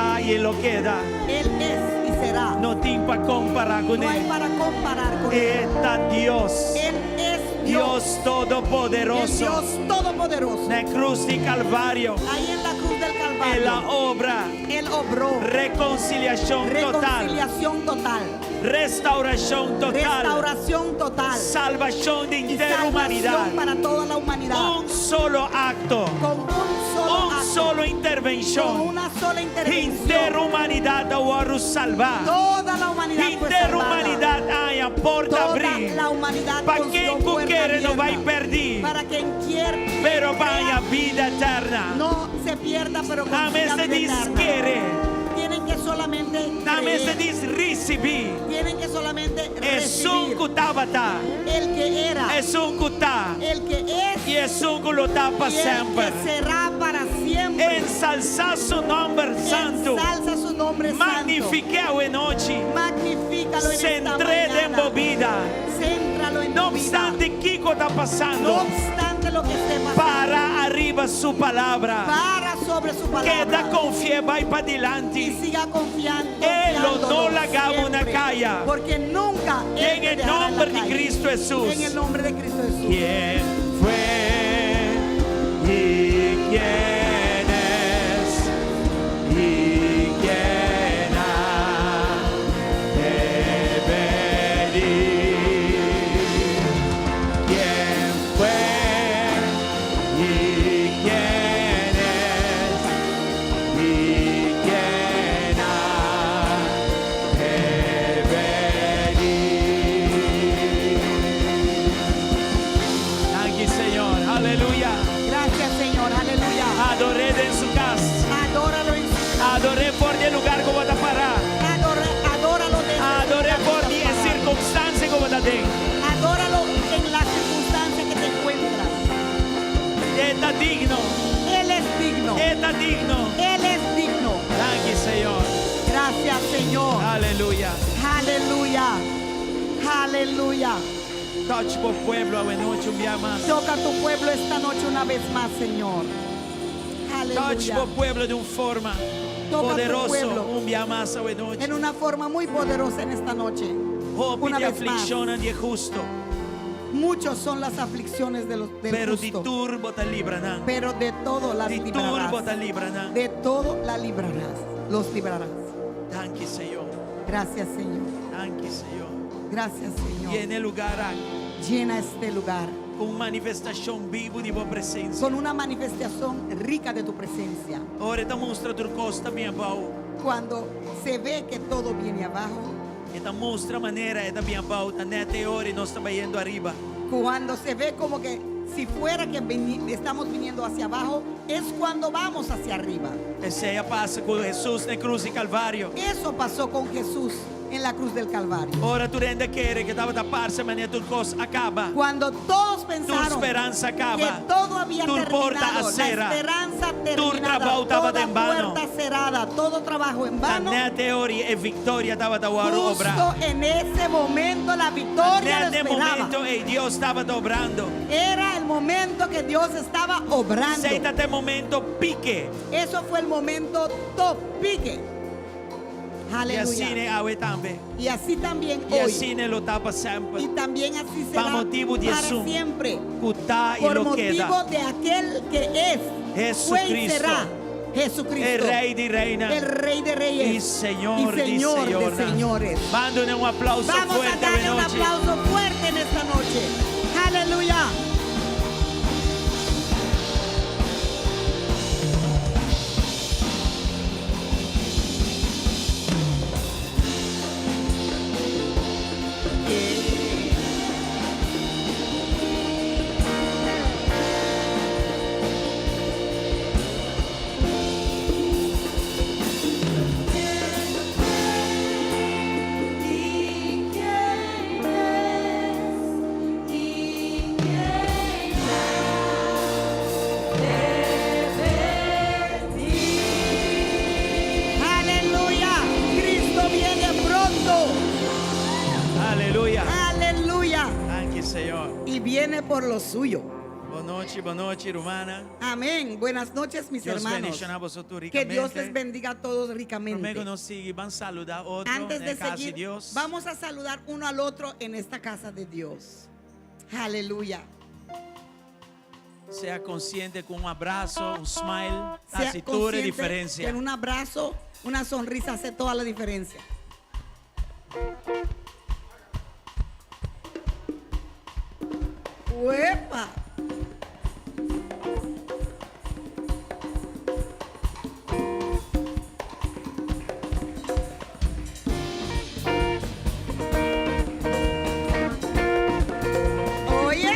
ta i E lo keda. Él es y será. No tin pa kompará No hay kuné. para comparar con E Él. ta Dios. Él es Dios. Dios El Todopoderoso. Dios Todopoderoso. Na krus di Kalvario, Ahí en la cruz del El a Calvario. obra Él obró rekonsiliashon total, reconciliación total, restaurashon total, restauración total salvashon di y henter salvación humanidat. para toda la humanidad. Un solo akto, Con un solo un acto, solo con intervenshon. una sola intervención. Henter humanidat a wòrdu salvá. Toda la humanidad fue Henter salvada. humanidat a haña porta Toda abrí. la humanidad Pa consiguió ken ku puerta kere no bai abierta. pèrdí, Para quien quiera pero pa crea, haña bida eterno. no se pierda, pero Na consiga mester vida djis eterna. kere. Tienen que solamente Nan mester creer. djis risibí. Tienen que solamente Esun recibir. ku tabata. El que era, Esun ku ta. el que es I esun ku lo ta pa y el semper. que será para siempre. Ensalsá su nòmber santu. Ensalza su nombre santo. Magnifik'é awe nochi. Magnifícalo en esta Sentr'é den mañana. bo bida. Céntralo en No tu vida. opstante kiko ta No pasando, obstante lo que esté pasando. para ariba su palabra. Para sobre su palabra. Keda konfia, bai pa Y dilanti. siga confiando. E lo no confiándolo laga bo na siempre, kaya. Porque nunca Él En te el dejará en la nombre de calle. Cristo Jesús. En el nombre de Cristo Jesús. ¿Quién fue y quién es y quién ha de venir? ¿Quién fue y quién es y quién ha de venir? Thank you, Señor. Aleluya. Gracias, Señor. Aleluya. Ador'é den su kas. Adóralo en su casa. Ador'é for di e lugá ku bo ta pará. Adora, adóralo desde el Ador'é lugar que for estás di parado. sirkunstansia ku bo ta den. Adóralo en la circunstancia que te encuentras. E ta digno. Él es digno. E ta digno. Él es digno. Thank you, Señor. Gracias, Señor. Aleluya. Aleluya. Aleluya. Touch bo pueblo awe nochi un bia mas. Toca a tu pueblo esta noche una vez más, Señor. Touch Aleluya. bo pueblo di un forma Toca tu poderoso pueblo. un bia mas awe nochi. En una forma muy poderosa en esta noche. Hopi Una di vez más. aflikshon di e hustu. Muchos son las aflicciones de los, del Pero di justo. tur bo ta libra nan. Pero de todo las Di tur librarás. bo ta libra nan. De todo la librarás. Los librarás. Thank you, Señor. Gracias, Señor. Thank you, Señor. Gracias, Señor. Yena e lugá aki Llena este lugar ku un manifestashon bibu di bo presensia. con una manifestación rica de tu presencia. Ora ta mustra tur kos ta bin abou. Cuando se ve que todo viene abajo, E ta mustra manera e ta bin abou. Ta nèt e ora nos ta bayendo ariba. cuando se ve como que si fuera que estamos viniendo hacia abajo, es cuando vamos hacia arriba. Esei a pasa ku Hesus na krus di Kalvario. Eso pasó con Jesús en la cruz del Calvario. Ora tur hende a kere ku tabata parse manera tur kos a kaba. Cuando todos pensaron Tur speransa a kaba. que todo había Tur porta terminado, a la sera. esperanza Tur terminada, trabou tabata toda en vano. puerta cerrada, todo trabajo en vano. Nèt e ora e viktoria tabata wòrdu obrá. Justo en ese momento la victoria lo Nèt e esperaba. momento ei Dios tabata obrando. Era el momento que Dios estaba obrando. Esei tabata e momento pike. Eso fue el momento top pique. I asina Aleluya. awe tambe. Y así también I hoy. asina lo ta pa semper. Y también así será Pa motibu di para Esun. siempre. Ku ta i Por lo motivo keda. de aquel que es, fue y Jesucristo. será Jesucristo. E Rei di Reinan. El Rey de Reyes. I Señor y Señor di de Señornan. señores. Ban duna un aplouso Vamos a fuerte darle un nochi. aplauso fuerte en esta noche. Aleluya. ¿Y quién es? ¿Y quién ha de venir? Aleluya. Cristo viene pronto. Aleluya. Aleluya. Thank you, Señor. Y viene por lo suyo. Bon nochi, bon nochi, rumannan. Amén. Buenas noches, mis Dios hermanos. bendishoná boso tur Que Dios rikamente. les bendiga a todos Promé ricamente. ku nos sigui, ban saludá otro Antes na de e kas di seguir, Dios. vamos a saludar uno al otro en esta casa de Dios. Aleluya. Sea konsiente ku un abraso, un smile, ta Sea hasi tur e consciente diferensia. que un abrazo, una sonrisa hace toda la diferencia. ¡Uepa! Oye.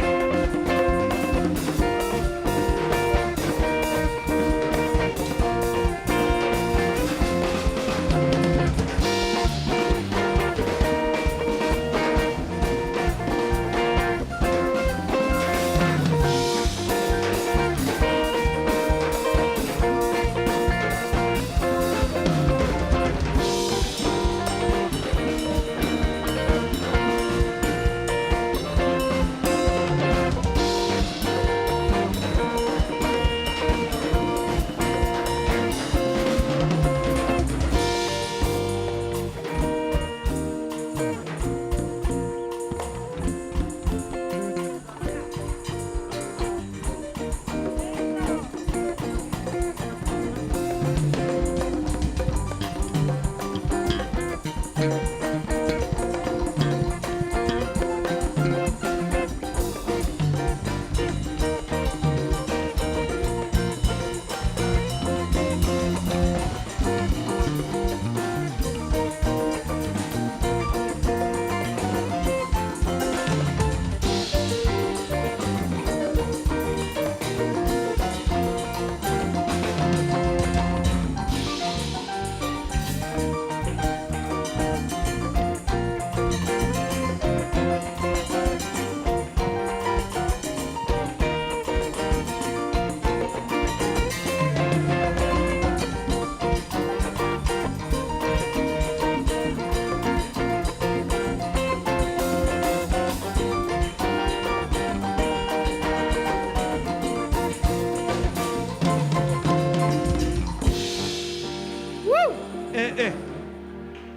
Eh, eh.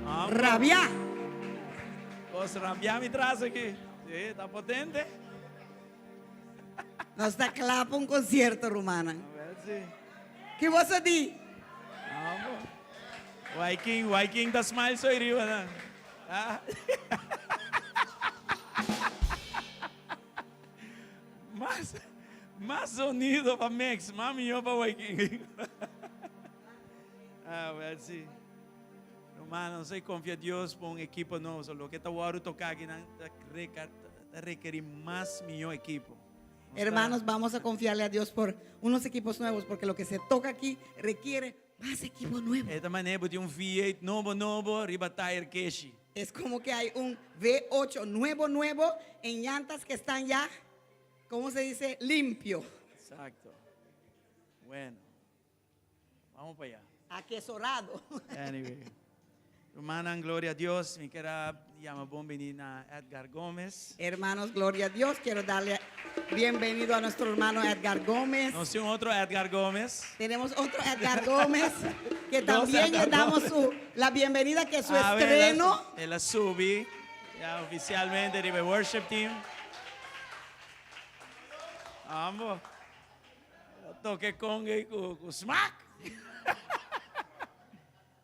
Vamos. Rabia. Kos rabia mi tras aki. Sí, ta potente. Nos ta kla pa un konsierto, rumannan. A ver si. Ki boso di? Vamos. Waiking, Waiking ta smile soy riba nan. Ah. Mas, mas sonido pa mix, mas mihó pa Waiking. A ver si. Rumannan, nos a konfia Dios pa un ekipo nobo. So, loke ta wòrdu toká akinan ta ta rekerí mas mihó ekipo. Nos ta. Hermanos, vamos a confiarle a Dios por unos equipos nuevos, porque lo que se toca aquí requiere mas equipo nuevo. E ta manera bo tin un V8 nobo nobo riba tire keshi. Es como que hay un V8 nuevo nuevo en llantas que están ya, ¿cómo se dice? Limpio. Exacto. Bueno. Vamos pa allá. Akesorado. Anyway. Rumannan, gloria a Dios. Mi ker a yama bon bini na Edgar Gomez. Hermanos, gloria a Dios. Quiero darle bienvenido a nuestro hermano Edgar Gómez. Nos tin un otro Edgar Gómez. Tenemos otro Edgar Gómez que Dos también le Edgar damos Gómez. su, la bienvenida que es su A ver, estreno. El a subi ya oficialmente riba e worship team. Ambo. Toque conga y cu smack.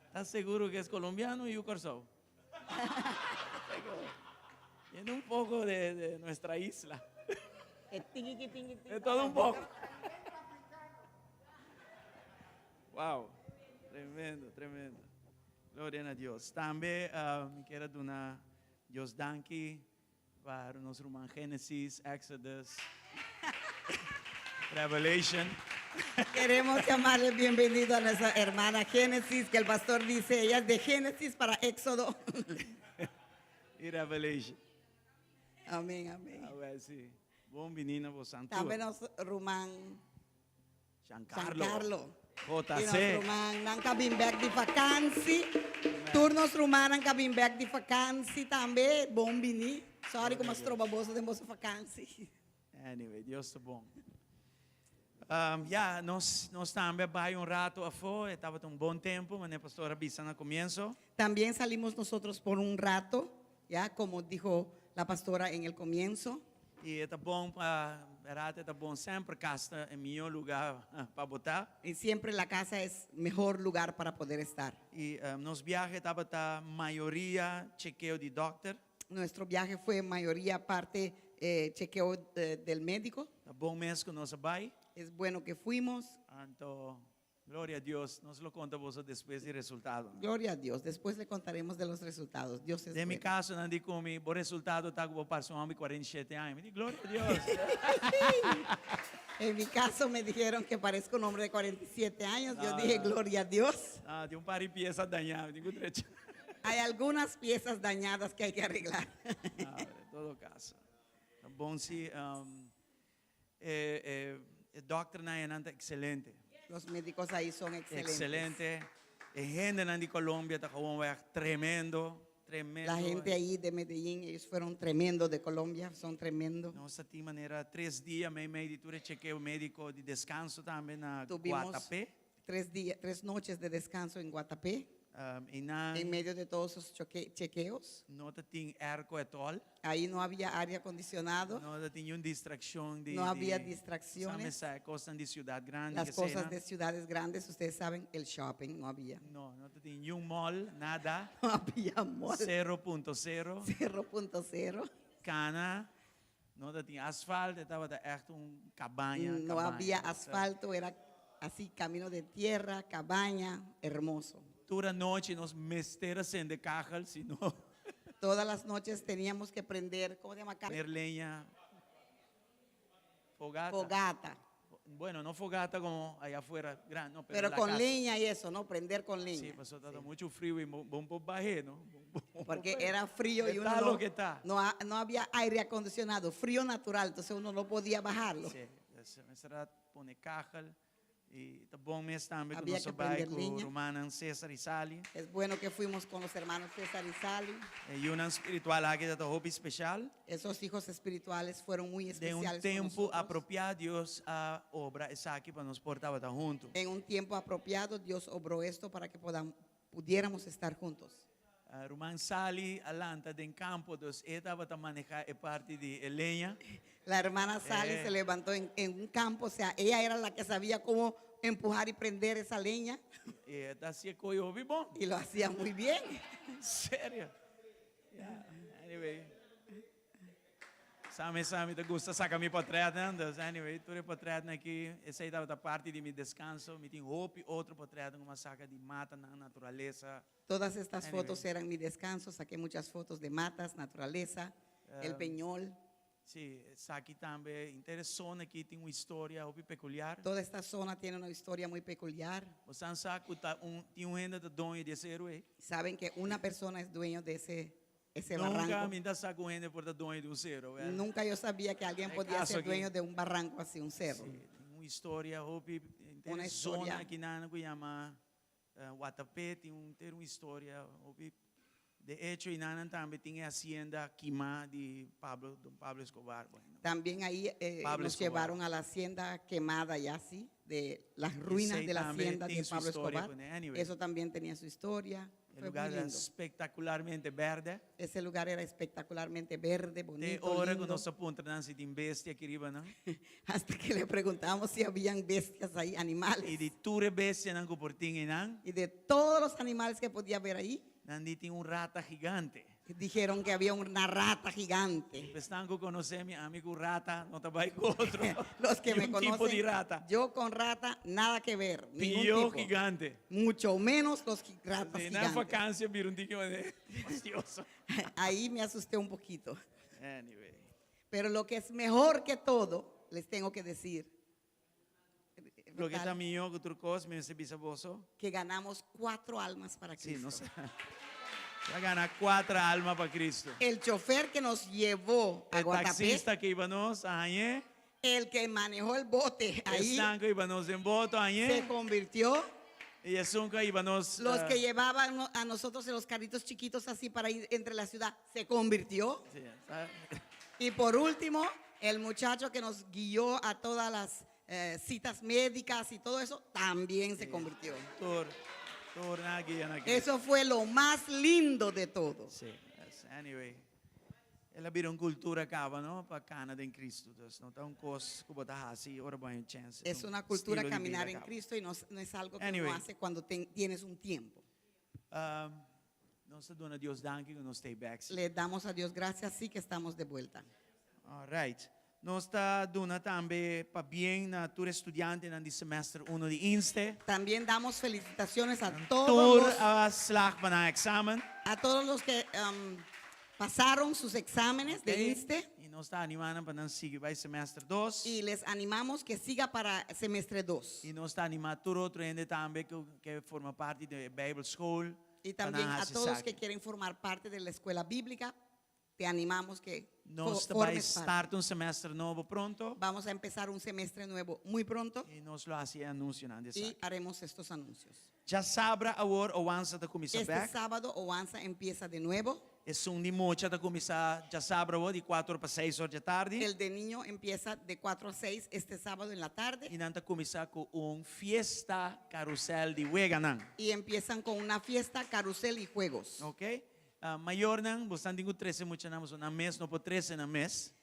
¿Estás seguro que es colombiano y Corsou? Tiene un poco de nuestra isla. De todo un poco. Wow, tremendo, tremendo. Gloria na Dios. Tambe mi kier a duna Dios danki pa nos ruman Genesis, Exodus, Revelation. Queremos llamarle bienvenido a nuestra hermana Génesis, que el pastor dice, ella es de Génesis para Éxodo. Y Revelation. Amén, amén. A ver si. Bon bini na boso tur. Tambe nos ruman Giancarlo. Giancarlo. JC. Y nos rumannan cu a bin bek di vakantie. Tur nos rumannan cu a bin bek di vakantie tambe. Bon bini. Sorry cu m'a stroba boso den boso vakantie. Anyway, Dios ta bon. Um, ya, nos, nos tambe a bai un rato afó, e tabata un bon tempu, manera pastor a bisa na komienso. También salimos nosotros por un rato, ya como dijo la pastora en el comienzo. I e ta bon pa, bèrdat e ta bon semper kas ta e mihó lugá pa bo ta. Y siempre la casa es mejor lugar para poder estar. I um, nos biahe tabata mayoria chekeo di dòkter. Nuestro viaje fue mayoría parte eh, chequeo eh, del médico. Ta bon mes ku nos a bai. Es bueno que fuimos. Anto, gloria a Dios, nos lo konta boso despues di resultado. Gloria a Dios. Después le contaremos de los resultados. Dios es Den mi bueno. kaso nan di ku mi, bo resultado ta ku bo parse un hòmber di 47 aña. Mi di, gloria a Dios. En mi caso me dijeron que parezco un hombre de 47 años. Yo No, dije, no. gloria a Dios. Ah, tin un par di piesa dañá, mi tin ku drecha. Hay algunas piezas dañadas que hay que arreglar. No, en todo caso. Ta bon si um, e, e, e dokternan einan ta excelente. Los médicos ahí son excelentes. Excelente. E hendenan di Colombia ta gewoonweg tremendo, tremendo. La gente ahí de Medellín, ellos fueron tremendos de Colombia, son tremendos. Nos a tin manera tres dia meimei di tur e chekeo médiko di deskanso tambe na Tuvimos Guatapé. tres días, tres noches de descanso en Guatapé, Um, einan en medio de todos esos choque- chequeos. no tatin airco at all. Ahí no había aire acondicionado, No tatin niun distraccion di no había di distracciones. Sa mesa cosnan di ciudad grandi Las que cosas sea. de ciudades grandes, ustedes saben, el shopping no había. No, no tatin niun mall, nada. No había mall. 0.0. 0.0. Cana. No tatin asfalt, tabata echt un cabaña. No cabaña. había asfalto, era así, camino de tierra, cabaña, hermoso. Tur anochi nos mester a sende kachel, sino Todas las noches teníamos que prender, ¿cómo se llama acá? poner leña. Fogata. Fogata. Bueno, no fogata como allá afuera, gran, no, pero, Pero en la con casa. leña y eso, ¿no? Prender con Sí, leña. pasó tabata mucho frío y bon por bajé, ¿no? Bon por Porque bajé. era frío y uno Está no, lo que está. no, ha- no había aire acondicionado, frío natural, entonces uno no podía bajarlo. Sí, dus mester a pone kachel y ta bon mes tambe ku Había nos que a bai prender ku leña. rumannan César y Sally. Es bueno que fuimos con los hermanos César y Sally. E yunan spiritual aki ta hopi special. Esos hijos espirituales fueron muy Den un especiales con tempo nosotros. apropiá Dios a obra esaki pa nos por tabata huntu. En un tiempo apropiado Dios obró esto para que podamos, pudiéramos estar juntos. Ruman Sally a lanta den campo, dus e tabata maneha e parti di e leña. La hermana Sally Eh. se levantó en, en un campo, o sea, ella era la que sabía cómo empujar y prender esa leña E ta hasi e koyo hopi bon. y lo hacía muy bien. Serio. Yeah. Anyway. Sa mi sa mi ta gusta saca mi potretnan, dus anyway, tur e potretnan aki, esei tabata parti di mi descanso, mi tin hopi otro potretnan ku mi a saca di matanan, naturalesa. Todas estas Anyway. fotos eran mi descanso, saqué muchas fotos de matas, naturaleza, el peñol. Sí, esaki tambe, henter e zona aki tin un historia hopi peculiar. Toda esta zona tiene una historia muy peculiar. Bosan sa ku ta un, tin un hende ta doño di e seru ei. Saben que una persona es dueño de ese, ese Nunca barranco. mi ta sa ku un hende por ta doño di un sero, wel. Nunca yo sabía que alguien E podía caso ser aki. dueño de un barranco así, un cerro. Sí, tin un historia hopi, henter Una e zona historia. aki nan ku yama Watapé tin un ter un historia hopi. De hecho, einan tambe tin e hacienda kimá di Pablo, don Pablo Escobar. Bueno. También ahí eh, Pablo nos Escobar. llevaron a la hacienda quemada ya sí, de las ruinas Esey de la tambe hacienda tin de su Pablo historia Escobar. kuné. Anyway. Eso también tenía su historia. E Fue muy lugar era lindo. espectacularmente berde. Ese lugar era espectacularmente verde, Te bonito, ora ku lindo. nos a puntra nan si tin bestia aki riba nan. Hasta que le preguntamos si habían bestias ahí, animales. I di tur e bestianan ku por tin einan, Y de todos los animales que podía ver ahí, nan di tin un rata gigante. dijeron que había una rata gigante. Esnan ku konosé mi, ami ku rata no ta bai ku otro. Los que me Niun tipo di conocen, rata. yo con rata nada que ver, ningún Pio tipo. gigante. Mucho menos los ratas Sí, na gigantes. vakantie bira un tiki manera fastioso. Ahí me asusté un poquito. Anyway. Pero lo que es mejor que todo, les tengo que decir, Loke ta tal, mihó ku tur kos, mi mester bisa boso. que ganamos cuatro almas para Sí, Cristo. nos a gana kuater alma pa Cristo. El chofer que nos llevó a E Guatapé, taxista ku hiba nos a hañ'é. el que manejó el bote ahí, Esnan ku hiba nos den boto a hañ'é. se convirtió. I esun ku a hiba nos. Los que llevaban a nosotros en los carritos chiquitos así para ir entre la ciudad, se convirtió. Sí, sa- Y por último, El muchacho que nos guió a todas las eh, citas médicas y todo eso, también se convirtió. Tur, tur nan a guia na Cristo. Eso fue lo más lindo de todo. Sí, yes. Anyway, el a bira un cultura caba, no? Pa cana den Cristo. Dus no ta un cos cu bo ta haci ora bo hay un chance. Es un una cultura estilo di caminar bida en caba. Cristo y no, no es algo que Anyway. uno hace cuando tienes un tiempo. Um, nos ta duna Dios danki cu nos ta back. sí. Le damos a Dios gracias, sí que estamos de vuelta. All right. Nos ta duna tambe pabien na tur estudiantenan di semester uno di INSTE. También damos felicitaciones a todos Tur los, a slag pa nan examen. a todos los que pasaron sus exámenes de Ok? INSTE Y nos ta anima nan pa nan sigui bai semester dos. y les animamos que siga para semestre 2. Y nos ta anima tur otro hende tambe cu ke forma parti di Bijbelschool. Y pa nan también a haci todos esaki. que quieren formar parte de la escuela bíblica, te animamos que Nos ta bai formes parte. start un semester nobo pronto. Vamos a empezar un semestre nuevo muy pronto Y nos lo haci e anuncionan di y esaki. haremos estos anuncios. Djasabra awor Oansa ta cuminsa Este bek. sábado Oansa empieza de nuevo. Esun di mucha ta cuminsa djasabra awor di cuater or pa seis or dje tardi. El de niño empieza de 4 a 6 este sábado en la tarde. Y nan ta cuminsa cu un fiesta carusel di weganan. Y empiezan con una fiesta, carusel y juegos. Ok? Mayornan, bosan tin cu trece muchanan, boso nan mes no por trece nan mes.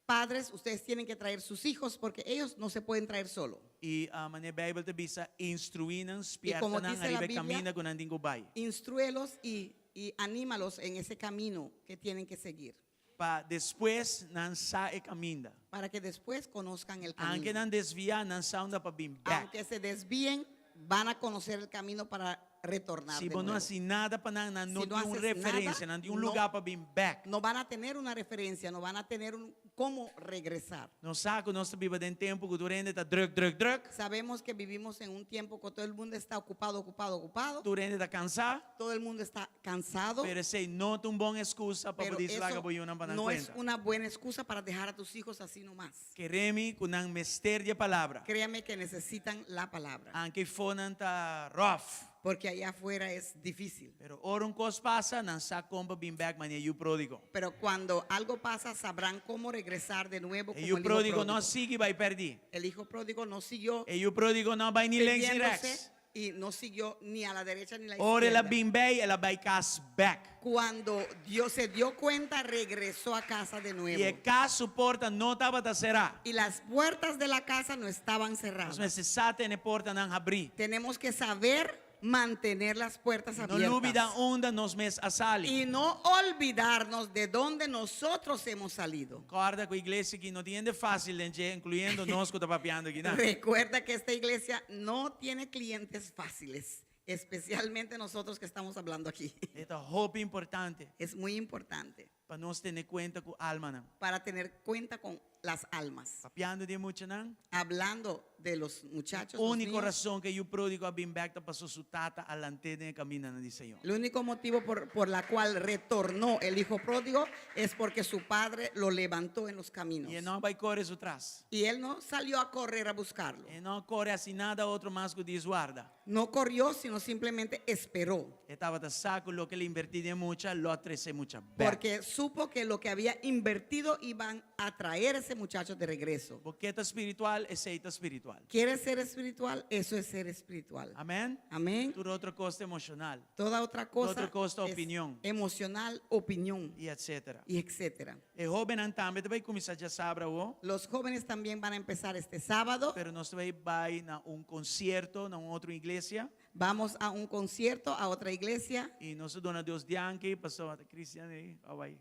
Padres, ustedes tienen que traer sus hijos porque ellos no se pueden traer solo. Y manera Bijbel ta bisa, instruí nan, Y spierta como nan dice la ariba e Biblia, caminda cu nan tin cu bai. Instrúelos y, y anímalos en ese camino que tienen que seguir. Pa despues nan sa e caminda. Para que después conozcan el Aunke camino. nan desvia, nan sa unda pa bin bek. Aunque se desvíen, van a conocer el camino para retornar Si de bo no nuevo. hasi nada pa nan, nan no Si no tin un haces referencia, nada, nan tin un no lugar pa bin bek. No van a tener una referencia, no van a tener un cómo regresar. Nos sa ku nos ta biba den tempu ku tur hende ta druk, druk, druk. Sabemos que vivimos en un tiempo que todo el mundo está ocupado, ocupado, ocupado. Tur hende ta cansá. Todo el mundo está cansado. Pero esei no ta un bon excusa pa Pero bo dislaga eso bo yunan pa nan no es cuenta. una buena excusa para dejar a tus hijos así nomás. Kere mi ku nan mester di e palabra. Créame que necesitan la palabra. Anke fonan ta rough. Porque allá afuera es difícil. Pero ora un kos pasa, nan sa kon pa bin bek manera yu pródigo. Pero cuando algo pasa, sabrán cómo regresar de nuevo E como yu el hijo pródigo no pródigo. sigui bai pèrdí. El hijo pródigo no siguió E yu pródigo no a bai ni links ni perdiéndose rechts. y no siguió ni a la derecha ni a la Ora el a izquierda. bin bei, el a bai kas bek. Cuando Dios se dio cuenta, regresó a casa de I nuevo. e kas su porta no tabata será. Y las puertas de la casa no estaban Nos cerradas. mester sa tene portanan habrí. Tenemos que saber mantener las puertas No lubida abiertas. unda nos mes a sali. Y no olvidarnos de dónde nosotros hemos salido. Corda cu iglesia aki no tin hende fácil den dje, incluyendo nos cu ta papiando aki nan. Recuerda que esta iglesia no tiene clientes fáciles, especialmente nosotros que estamos hablando aquí. E ta hopi importante Es muy importante pa nos tene cuenta cu almanan. para tener cuenta con las almas. Papiando di e muchanan. Hablando de los muchachos, los Único niños, rason ku e yu pródigo a bin bèk ta pasó su tata a lant'é den e kamindanan di Señor. El único motivo por, por la cual retornó el hijo pródigo es porque su padre lo levantó en los caminos. I e no a bai kore su tras. Y él no salió a correr a buscarlo. E no a kore hasi nada otro mas ku djis warda. No corrió, sino simplemente esperó. E tabata sa ku loke el a invertí den e mucha lo a trese e mucha bèk. Porque supo que lo que había invertido iban a traer ese muchacho de regreso. Bo ke ta spiritual, esei ta spiritual. ¿Quieres ser espiritual? Eso es ser espiritual. Amén? Amén. Tur otro kos ta emoshonal. Toda otra cosa Otro kos ta es opinion. emocional, opinión I etcétera. y etcétera. E hóbennan tambe ta bai kuminsá djasabra awo. Los jóvenes también van a empezar este sábado. Pero nos ta bai bai na un konsierto na un otro iglesia. Vamos a un concierto, a otra iglesia. I nos ta duna Dios danki, pasobra ta Cristian ei, awai.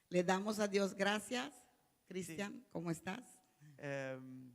Le damos a Dios gracias. Cristian, ¿cómo estás? Ehm,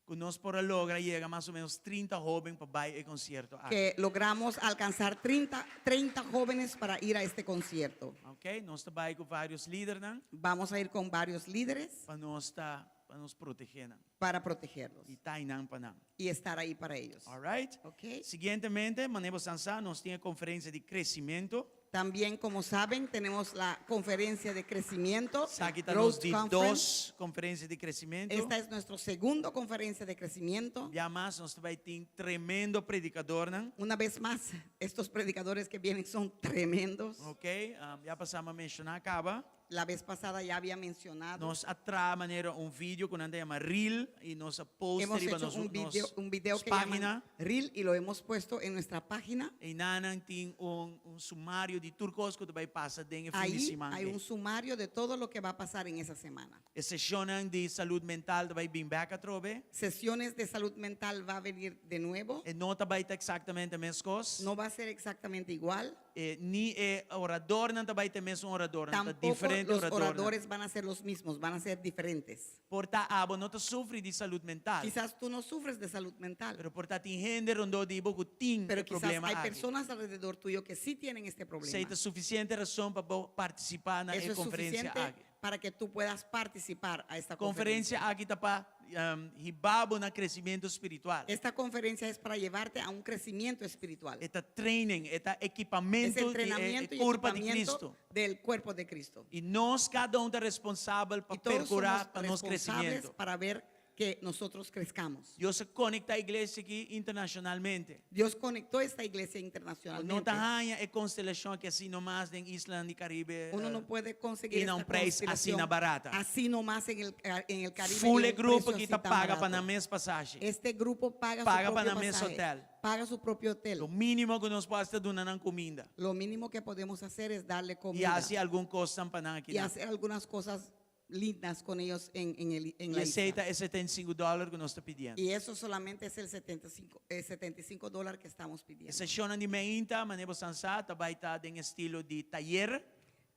ku nos por a logra yega mas o menos 30 hóben pa bai e konsierto aki. Que logramos alcanzar 30, 30 jóvenes para ir a este concierto. Ok, nos ta bai ku vários lidernan Vamos a ir con varios líderes pa nos ta pa nos protegé nan para protegerlos i ta einan pa nan. y estar ahí para ellos. All right? Ok. Siguientemente, manera bosan sa, nos tin e konferensia di kresimentu. También, como saben, tenemos la conferencia de crecimiento. Esaki ta Growth nos di Conference. dos konferensia di kresimentu. Esta es nuestra segunda conferencia de crecimiento. Bia mas nos ta bai tin tremendo predikadornan. Una vez más, estos predicadores que vienen son tremendos. Ok, um, ya pasá mi a menshoná kaba. La vez pasada ya había mencionado. Nos a traha manera un video ku nan ta yama reel i nos a post Hemos riba hecho nos, un video, nos un video que página. llaman Reel y lo hemos puesto en nuestra página. Einan tin un, un sumario di tur kos ku ta bai pasa den e fin di Ahí siman. hay un sumario de todo lo que va a pasar en esa semana. E seshonnan di salú mental ta bai bin bèk atrobe. Sesiones de salud mental va a venir de nuevo. E no ta bai ta eksaktamente meskos. No va a ser exactamente igual. Eh, ni e oradornan ta bai ta e mesun oradornan, ta Tampoco diferente los oradornan. oradores van a ser los mismos, van a ser diferentes. Por ta abo no ta sufri di salú mental. Quizás tú no sufres de salud mental, Pero por ta tin hende rondó di bo ku tin pero e quizás problema hay aki. personas alrededor tuyo que sí tienen este problema. Esei ta sufisiente rason pa bo partisipá na Eso e es konferensia suficiente aki. para que tú puedas participar a esta conferencia. Konferensia aki ta pa um, hiba bo na kresementu spiritual. Esta conferencia es para llevarte a un crecimiento espiritual. E ta training, e ta Es ekipamentu di e, entrenamiento e y kurpa di equipamiento Kristu. del cuerpo de Cristo. I nos kada un ta responsabel pa Y todos perkurá somos pa nos responsables kresementu. para ver que nosotros crezcamos. Dios a konektá e iglesia aki internashonalmente. Dios conectó esta iglesia No internacionalmente. ta haña e konstelashon aki asina nomás den isla di Karibe. Uno eh, no puede conseguir y na esta un prijs así constelación na barata. Así nomás en el, en el Caribe. Full y un grupo precio que así ta tan paga barato. pa nan mes pasashi. Este grupo paga, Paga su pa propio nan mes pasaje, hotel. Paga su propio hotel. Lo mínimo ku nos por ta duna nan kuminda. Lo mínimo que podemos hacer es darle I comida hasi algun kos pa nan aki. y hacer algunas cosas lindas con ellos en, en el, en I la esei isla. ta e 75 dòler ku nos ta pidiendo. Y eso solamente es el 75, 75 dólares que estamos pidiendo. Seshonnan di mainta, manera bo sa, ta bai ta den estilo di tayer.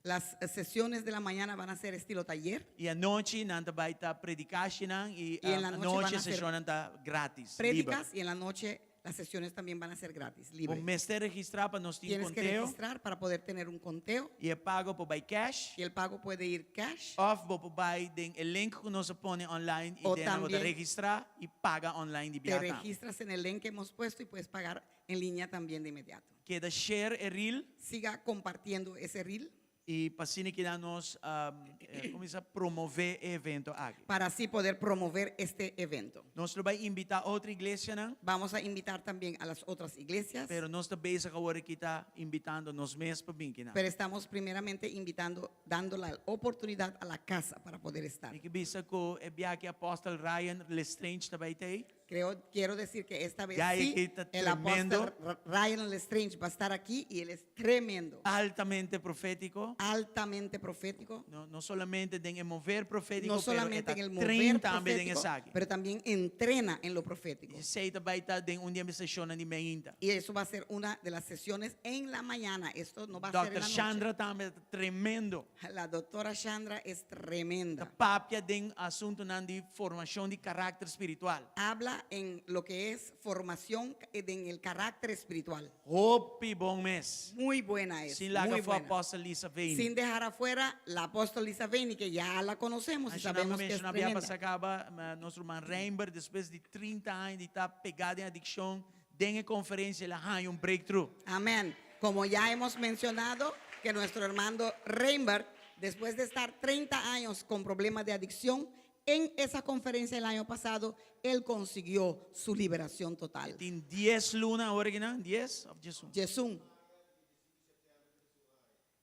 Las sesiones de la mañana van a ser estilo taller. I anochi nan ta bai ta predikashinan i I en la noche anochi van a ser seshonnan ta gratis, liber. Prédicas y en la noche las sesiones también van a ser gratis, libre. Bo mester registrá pa nos tin Tienes que konteo. registrar para poder tener un conteo I e pago por bai cash. y el pago puede ir cash Òf bo por bai den e link ku nos a pone online i O den bo ta también registrá i paga online di te biaha tambe. registras en el link que hemos puesto y puedes pagar en línea también de inmediato. Keda share e reel. Siga compartiendo ese reel. I pa asina ku nos um, kuminsá promové e evento aki. Para así poder promover este evento. Nos lo bai invitá otro iglesianan. Vamos a invitar también a las otras iglesias. Pero nos ta bezig awor aki ta invitando nos mes pa bin akinan. Pero estamos primeramente invitando, dando la oportunidad a la casa para poder estar. Mi ke bisa ku e biaha aki apòstel Ryan Lestrange ta bai t'ei. Creo, quiero decir que esta vez Ya sí, aquí está el tremendo. apóstol Ryan Lestrange va a estar aquí y él es tremendo. Altamente profétiko. Altamente profético. No, no solamente den e mover profétiko, No solamente en el mover train tambe den profético, esaki. pero también entrena en lo profético. Esei ta bai ta den un di e seshonnan di mainta. Y eso va a ser una de las sesiones en la mañana. Esto no va a ser en Dr. la noche. Chandra tambe tremendo. La doctora Chandra es tremenda. Ta papia den asuntunan di formashon di karakter spiritual. Habla en lo que es formación en el carácter espiritual. Hopi bon mes. Muy buena es. Sin laga muy afó buena. apòstel Lisa Veini. Sin dejar afuera la apóstol Lisa Veini, que ya la conocemos y sabemos que es Menshoná bia tremenda. pasá kaba, nos ruman Reinber, despues di 30 aña di ta pegá den adikshon, den e konferensia el a haña un breakthrough. Amén. Como ya hemos mencionado, que nuestro hermano Reinbert, después de estar 30 años con problemas de adicción, en esa conferencia el año pasado, él consiguió su liberación total. Tin 10 luna awor aki, no? 10 òf 11? Jesús.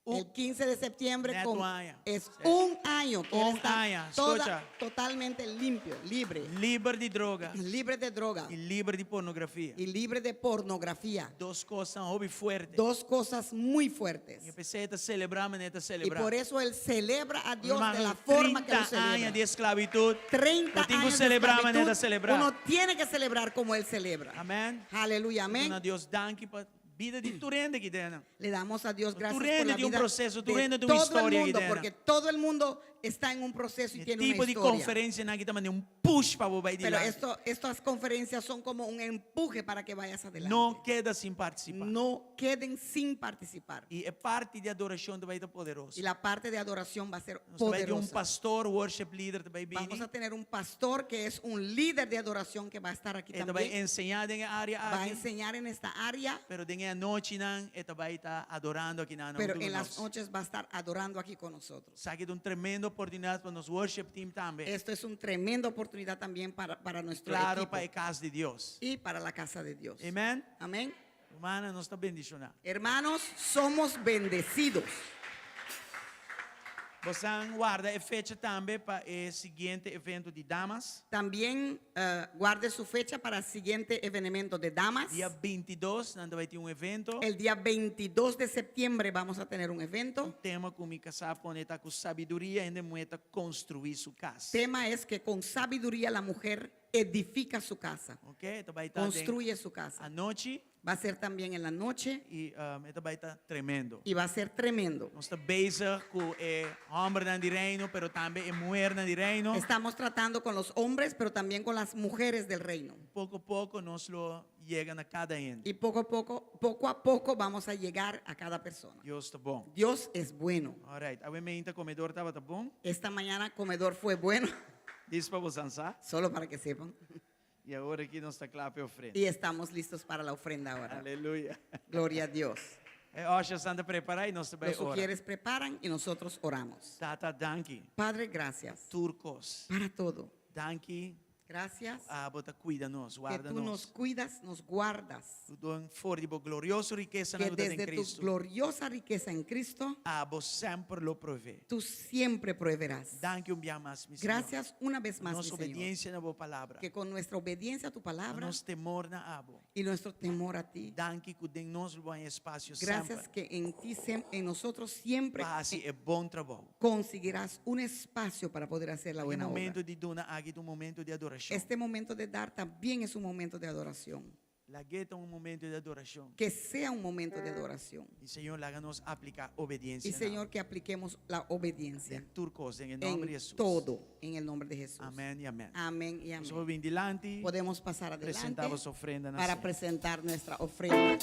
El 15 de septiembre Net con- un año. es Sí. un año que él Un está año, toda- escucha. totalmente limpio, libre. Liber di droga. Libre de droga. I liber di pornografia. Y libre de pornografía. Dos kos hopi fuerte. Dos cosas muy fuertes. I p'esei e ta selebrá, manera e ta Y selebrá. por eso él celebra a Dios de la Hermano, forma que lo 30 años celebra. di esklabitut. 30 Bo tin ku años de selebrá, manera esclavitud, selebrá. Uno tiene que celebrar como él celebra. Amèn. Aleluya, amén. Duna Dios danki pa bida di tur hende aki den. Le damos a Dios gracias Tú por rende la de un vida proceso, tú de rende de una todo el historia, mundo, Guidena. porque todo el mundo está en un proceso y E tiene una tipo di historia. konferensianan aki ta manera un push pa bo bai Pero dilanti. esto, estas conferencias son como un empuje para que vayas adelante. No keda sin partisipá. No queden sin participar. I e parti di adorashon ta bai ta poderoso. Y la parte de adoración va a ser Nos bai tin un poderosa. pastor, worship leader ta bai bini. Vamos a tener un pastor que es un líder de adoración que va a estar aquí E ta bai también. enseñá den e área Va a aki. enseñar en esta área, Pero den e anochinan e ta bai ta adorando akinan pero huntu en ku las nos. noches va a estar adorando aquí con nosotros. Esaki ta un tremendo oportunidat pa nos worship team tambe. Esto es una tremenda oportunidad también para, para nuestro Klaro equipo pa e kas di Dios. y para la casa de Dios. Amèn. Amén. Rumannan, nos ta bendishoná. Hermanos, somos bendecidos. Bosan warda e fecha tambe pa e siguiente evento di damas. También guarde su fecha para siguiente evenemento de damas. Dia 22 nan ta bai tin un evento. El dia 22 de septiembre vamos a tener un evento. Un tema ku mi kasá pone ta ku sabiduria hende muhé ta konstruí su kas. Tema es que con sabiduría la mujer edifica su casa. Ok, e ta bai ta den Construye su casa. anochi. Va a ser también en la noche. Y e ta bai ta tremendo. Y va a ser tremendo. Nos ta bezig cu e hombernan di reino, pero tambe e muhernan di reino. Estamos tratando con los hombres, pero también con las mujeres del reino. Poco poco nos lo yega na cada hende. Y poco a poco, poco a poco vamos a llegar a cada persona. Dios ta bon. Dios es bueno. All right. Awe meinta comedor tabata bon. Esta mañana comedor fue bueno. Dis pa bosan sa. Solo para que sepan. Y awor aki nos ta cla p'e ofrenda. Y estamos listos para la ofrenda ahora. Aleluya. Gloria a Dios. E ushers ta prepara y nos ta bay Los ora. ujieres preparan y nosotros oramos. Tata, danki. Padre, gracias. Tur cos. Para todo. Danki. Gracias. Abo ta cuida nos, Que guarda tú nos. nos cuidas, nos guardas. Cu den for di bo glorioso rikesa Que nan den desde tu Cristo. gloriosa riqueza en Cristo, Abo semper lo provee. tú siempre proveerás. Danki un bia mas, mi Señor. Gracias una vez más, Nos mi Señor. obediencia na bo palabra. Que con nuestra obediencia a tu palabra Nos temor na abo. y nuestro temor a ti. Danki cu den nos lo bo espacio Gracias semper. que en ti, en nosotros siempre Pa haci e bon trabou. conseguirás un espacio para poder hacer la E buena obra. momento di duna aki ta un momento di adoracion. Este momento de dar también es un momento de adoración. Lag'e ta un momento di adoracion. Que sea un momento de adoración. Y Señor, laga nos aplica obediencia. Y Señor, que apliquemos la obediencia. Den tur cos, den nomber di En Jesus. todo, en el nombre de Jesús. Amén y amén. Amén y Nos amén. bin dilanti. Podemos pasar adelante Presenta bo ofrenda na para Señor. presentar nuestra ofrenda.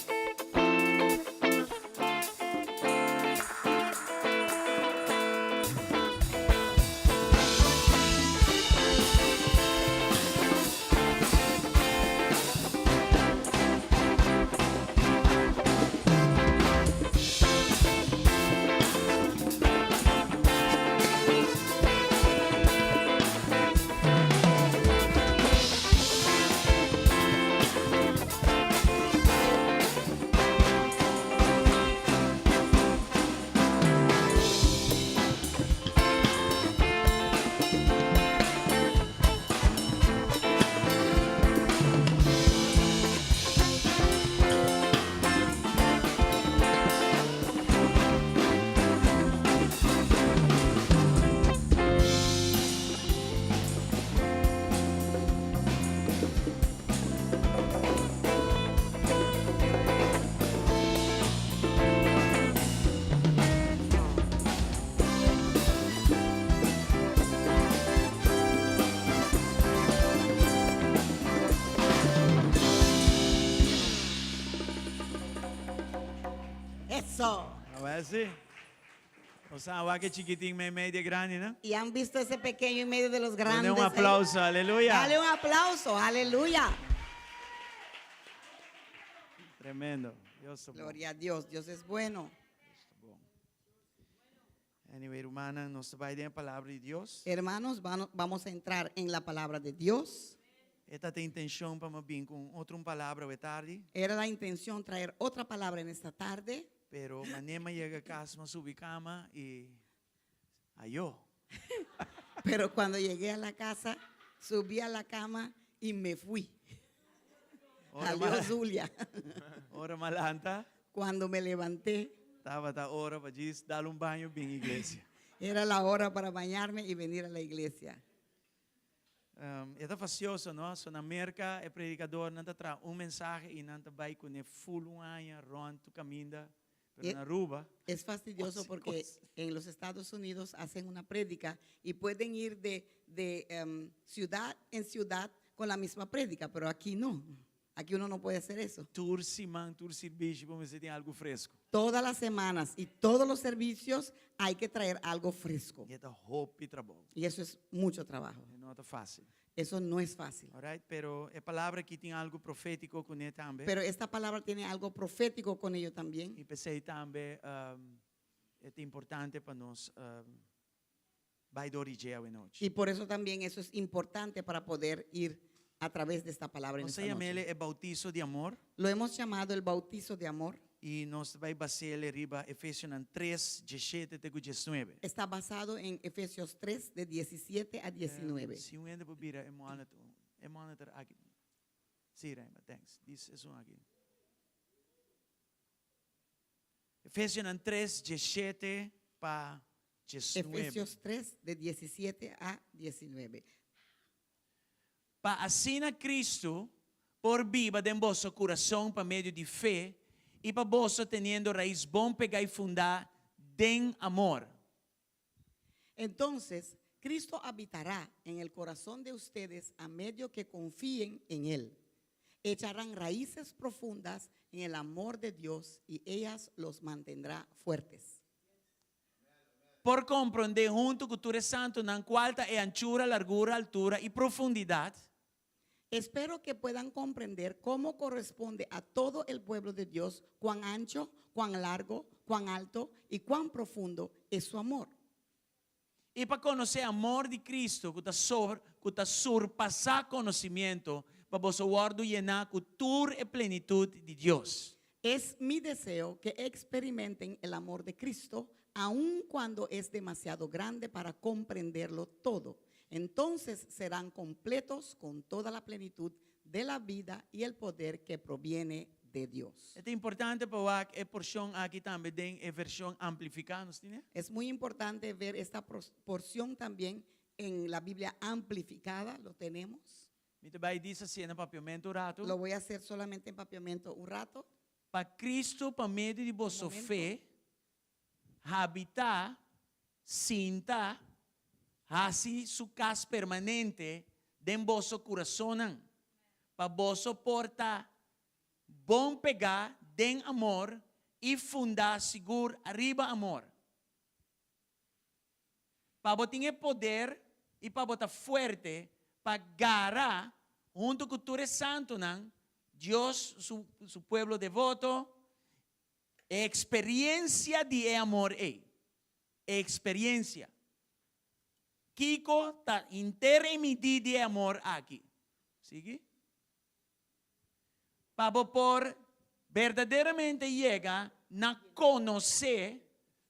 Eso. A ver si. O sea, wak e chikitin meimei di e grandi, no? Y han visto ese pequeño en medio de los Dale grandes. un ahí. aplauso, aleluya. Dale un aplauso, aleluya. Tremendo. Dios ta bon. Gloria a Dios, Dios es bueno. Dios ta bon. Anyway, rumannan, nos ta bai den e palabra di Dios. Hermanos, vamos a entrar en la palabra de Dios. E tabata intencion pa mi bin cu otro un palabra awe tardi. Era la intención traer otra palabra en esta tarde. Pero manera mi a yega cas, mi a subi cama y ayo. Pero cuando llegué a la casa, subí a la cama y me fui. Ora Salió ma- Zulia. Ora m'a lanta. Cuando me levanté. Tabata ora pa djis dal un baño bin iglesia. Era la hora para bañarme y venir a la iglesia. E ta fastioso, no? So na Merca e predicadornan ta traha un mensahe y nan ta bay cune full un aña rond tu caminda, pero na Aruba. Es fastidioso porque en los Estados Unidos hacen una prédica y pueden ir de, de ciudad en ciudad con la misma prédica, pero aquí no. Aquí uno no puede hacer eso. Tur siman, tur sirbishi bo mester tin algo fresco. Todas las semanas y todos los servicios hay que traer algo fresco. Y e ta hopi trabou. Y eso es mucho trabajo. E no ta fácil. Eso no es fácil. Alright, pero e palabra aki tin algo profético cune tambe. Pero esta palabra tiene algo profético con ello también. Y p'esey tambe e ta importante pa nos bai dor di dje awenochi. Y por eso también eso es importante para poder ir a través de esta palabra en Nos esta a noche. yam'ele e bautiso di amor. Lo hemos llamado el bautizo de amor. I nos ta bai bas'el riba Efesionan tres, diesshete te ku diesnuebe. Está basado en Efesios 3, de 17 a 19. Si un hende por bira e monitor, e monitor aki. Sí, Reinbert, thanks. Dis esun aki. Efesionan tres, diesshete pa diesnuebe. Efesios 3, de 17 a 19. Pa asina Cristo por biba den boso curason pa medio di fe, y pa boso teniendo rais bon pega y fundá den amor. Entonces, Cristo habitará en el corazón de ustedes a medio que confíen en Él. Echarán raíces profundas en el amor de Dios y ellas los mantendrá fuertes. Por komprondé huntu ku tur e santunan kual ta e anchura, largura, altura i profundidat. Espero que puedan comprender cómo corresponde a todo el pueblo de Dios cuán ancho, cuán largo, cuán alto y cuán profundo es su amor. I pa konosé amor di Cristo ku ta sobr ku ta surpasá konosimiento, pa boso wòrdu yená ku tur e plenitut di Dios. Es mi deseo que experimenten el amor de Cristo, aun cuando es demasiado grande para comprenderlo todo. Entonces serán completos con toda la plenitud de la vida y el poder que proviene de Dios. E ta importante pa wak e porshon aki tambe den e vershon amplifiká, nos tin e? Es muy importante ver esta porción también en la Biblia amplificada, lo tenemos. Mi ta bai disa hasié na papiamentu un ratu. Lo voy a hacer solamente en papiamento un rato. Pa Cristo pa medio di boso Momento. fe habitá, sinta, hasi su kas permanente den boso kurasonnan, pa boso por ta bon pegá den amor i fundá sigur ariba amor. Pa bo tin e poder i pa bo ta fuerte pa gara huntu ku tur e santunan, Dios su su pueblo devoto, E experiencia di e amor ei. E experiencia. Kico ta henter e midí di e amor aki? Sigui. Pa bo por berdaderamente yega na conoce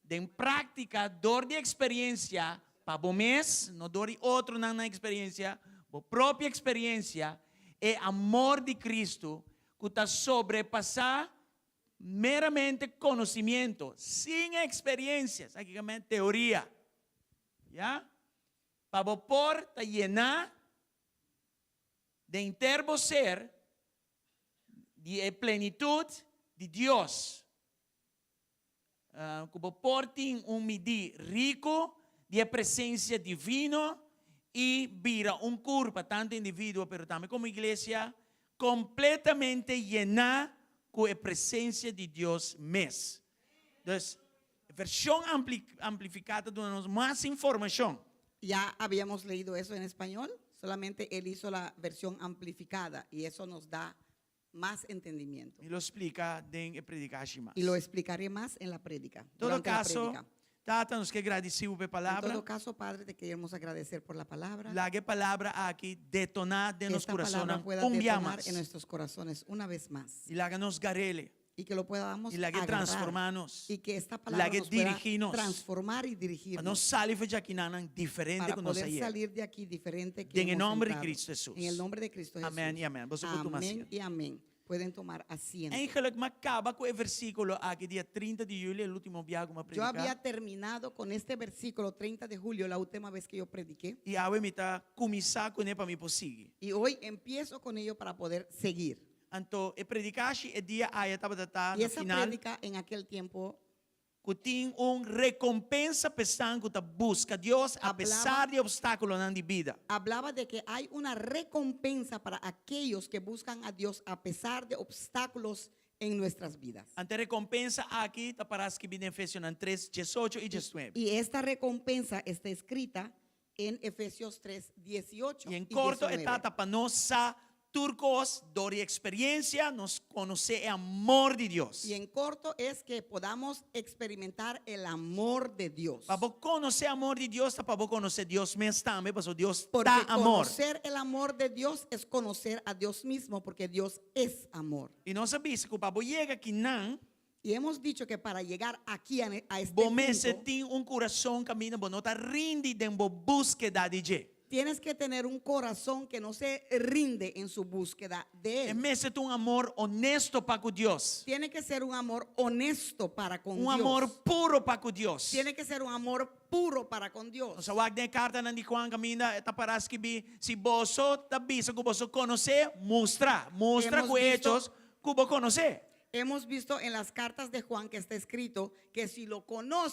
den practica dor di experiencia pa bo mes, no dor di otronan nan experiencia, bo propio experiencia, e amor di Cristo cu ta sobrepasa Meramente conocimiento, sin experiencia, sa kico men? Teoria. Ya? Pa bo por ta yená den henter bo ser di e plenitud di Dios. Cu bo por tin un midí rico di e presencia divino y bira un curpa, tanto individuo pero tambe como iglesia, completamente yená cu e presencia di Dios mes. Dus, e version amplificá ta duna nos mas informacion. Ya habíamos leído eso en español, solamente él hizo la versión amplificada y eso nos da mas entendimiento. Mi lo splika den e predikashi mas. Y lo explicaré mas en la prédica. Todo durante la kaso, prédica. Tata, nos ke gradisí bo pa e En palabra. todo caso, Padre, te queremos agradecer por la palabra. Laga e palabra aki detoná den Que nos esta palabra kurasonnan pueda un bia detonar mas. en nuestros corazones una vez más. I laga nos gar'ele. Y que lo podamos I laga agarrar. transformá nos. Y que esta palabra Laga nos pueda dirigí nos. transformar y Pa dirigirnos. nos sali for djakinan diferente Para ku nos poder ayer. salir de aquí diferente que Den e hemos nomber di entrado. Cristo Jesús. En el nombre de Cristo Jesús. Amén y amén. Boso por tuma Amén asiento. y amén. Pueden tomar asiento. Eigenlijk m'a kaba ku e versíkulo aki dia 30 di juli, e último biaha ku m'a Yo prediká. había terminado con este versículo 30 de julio, la última vez que yo prediqué. I awe mi ta kuminsá kuné pa mi por sigui. Y hoy empiezo con ello para poder seguir. Anto e predikashi e dia aya tabata ta Y na esa final prédica en aquel tiempo ku tin un rekompensa pa esnan ku ta buska Dios a Hablaba pesar di obstákulonan di bida. Hablaba de que hay una recompensa para aquellos que buscan a Dios a pesar de obstáculos en nuestras vidas. Anto e rekompensa aki ta pará skibí den Efesionan tres, diesocho i diesnuebe. Y esta recompensa está escrita en Efesios 3, 18 I en y korto e 19. ta ta pa nos sa tur kos dor di eksperiencia nos konosé e amor di Dios. Y en corto es que podamos experimentar el amor de Dios. Pa bo konosé amor di Dios ta pa bo konosé Dios mes tambe, pasobra Dios Porque ta amor. conocer el amor de Dios es conocer a Dios mismo, porque Dios es amor. I nos a bisa ku pa bo yega akinan, Y hemos dicho que para llegar aquí a este Bo mester punto, tin un kurason kaminda bo no ta rindi den bo búskeda di dje. Tienes que tener un corazón que no se rinde en su búsqueda de E Él. mester ta un amor honesto pa ku Dios. Tiene que ser un amor honesto para con Un Dios. amor puro pa ku Dios. Tiene que ser un amor puro para con Dios. Nos a wak den kartanan di Juan kaminda ta pará skibí si boso ta bisa ku boso konos'é, mustra, mustra Hemos ku visto- hechos ku bo konos'é. Hemos visto en las cartas de Juan que está escrito que si lo conoces,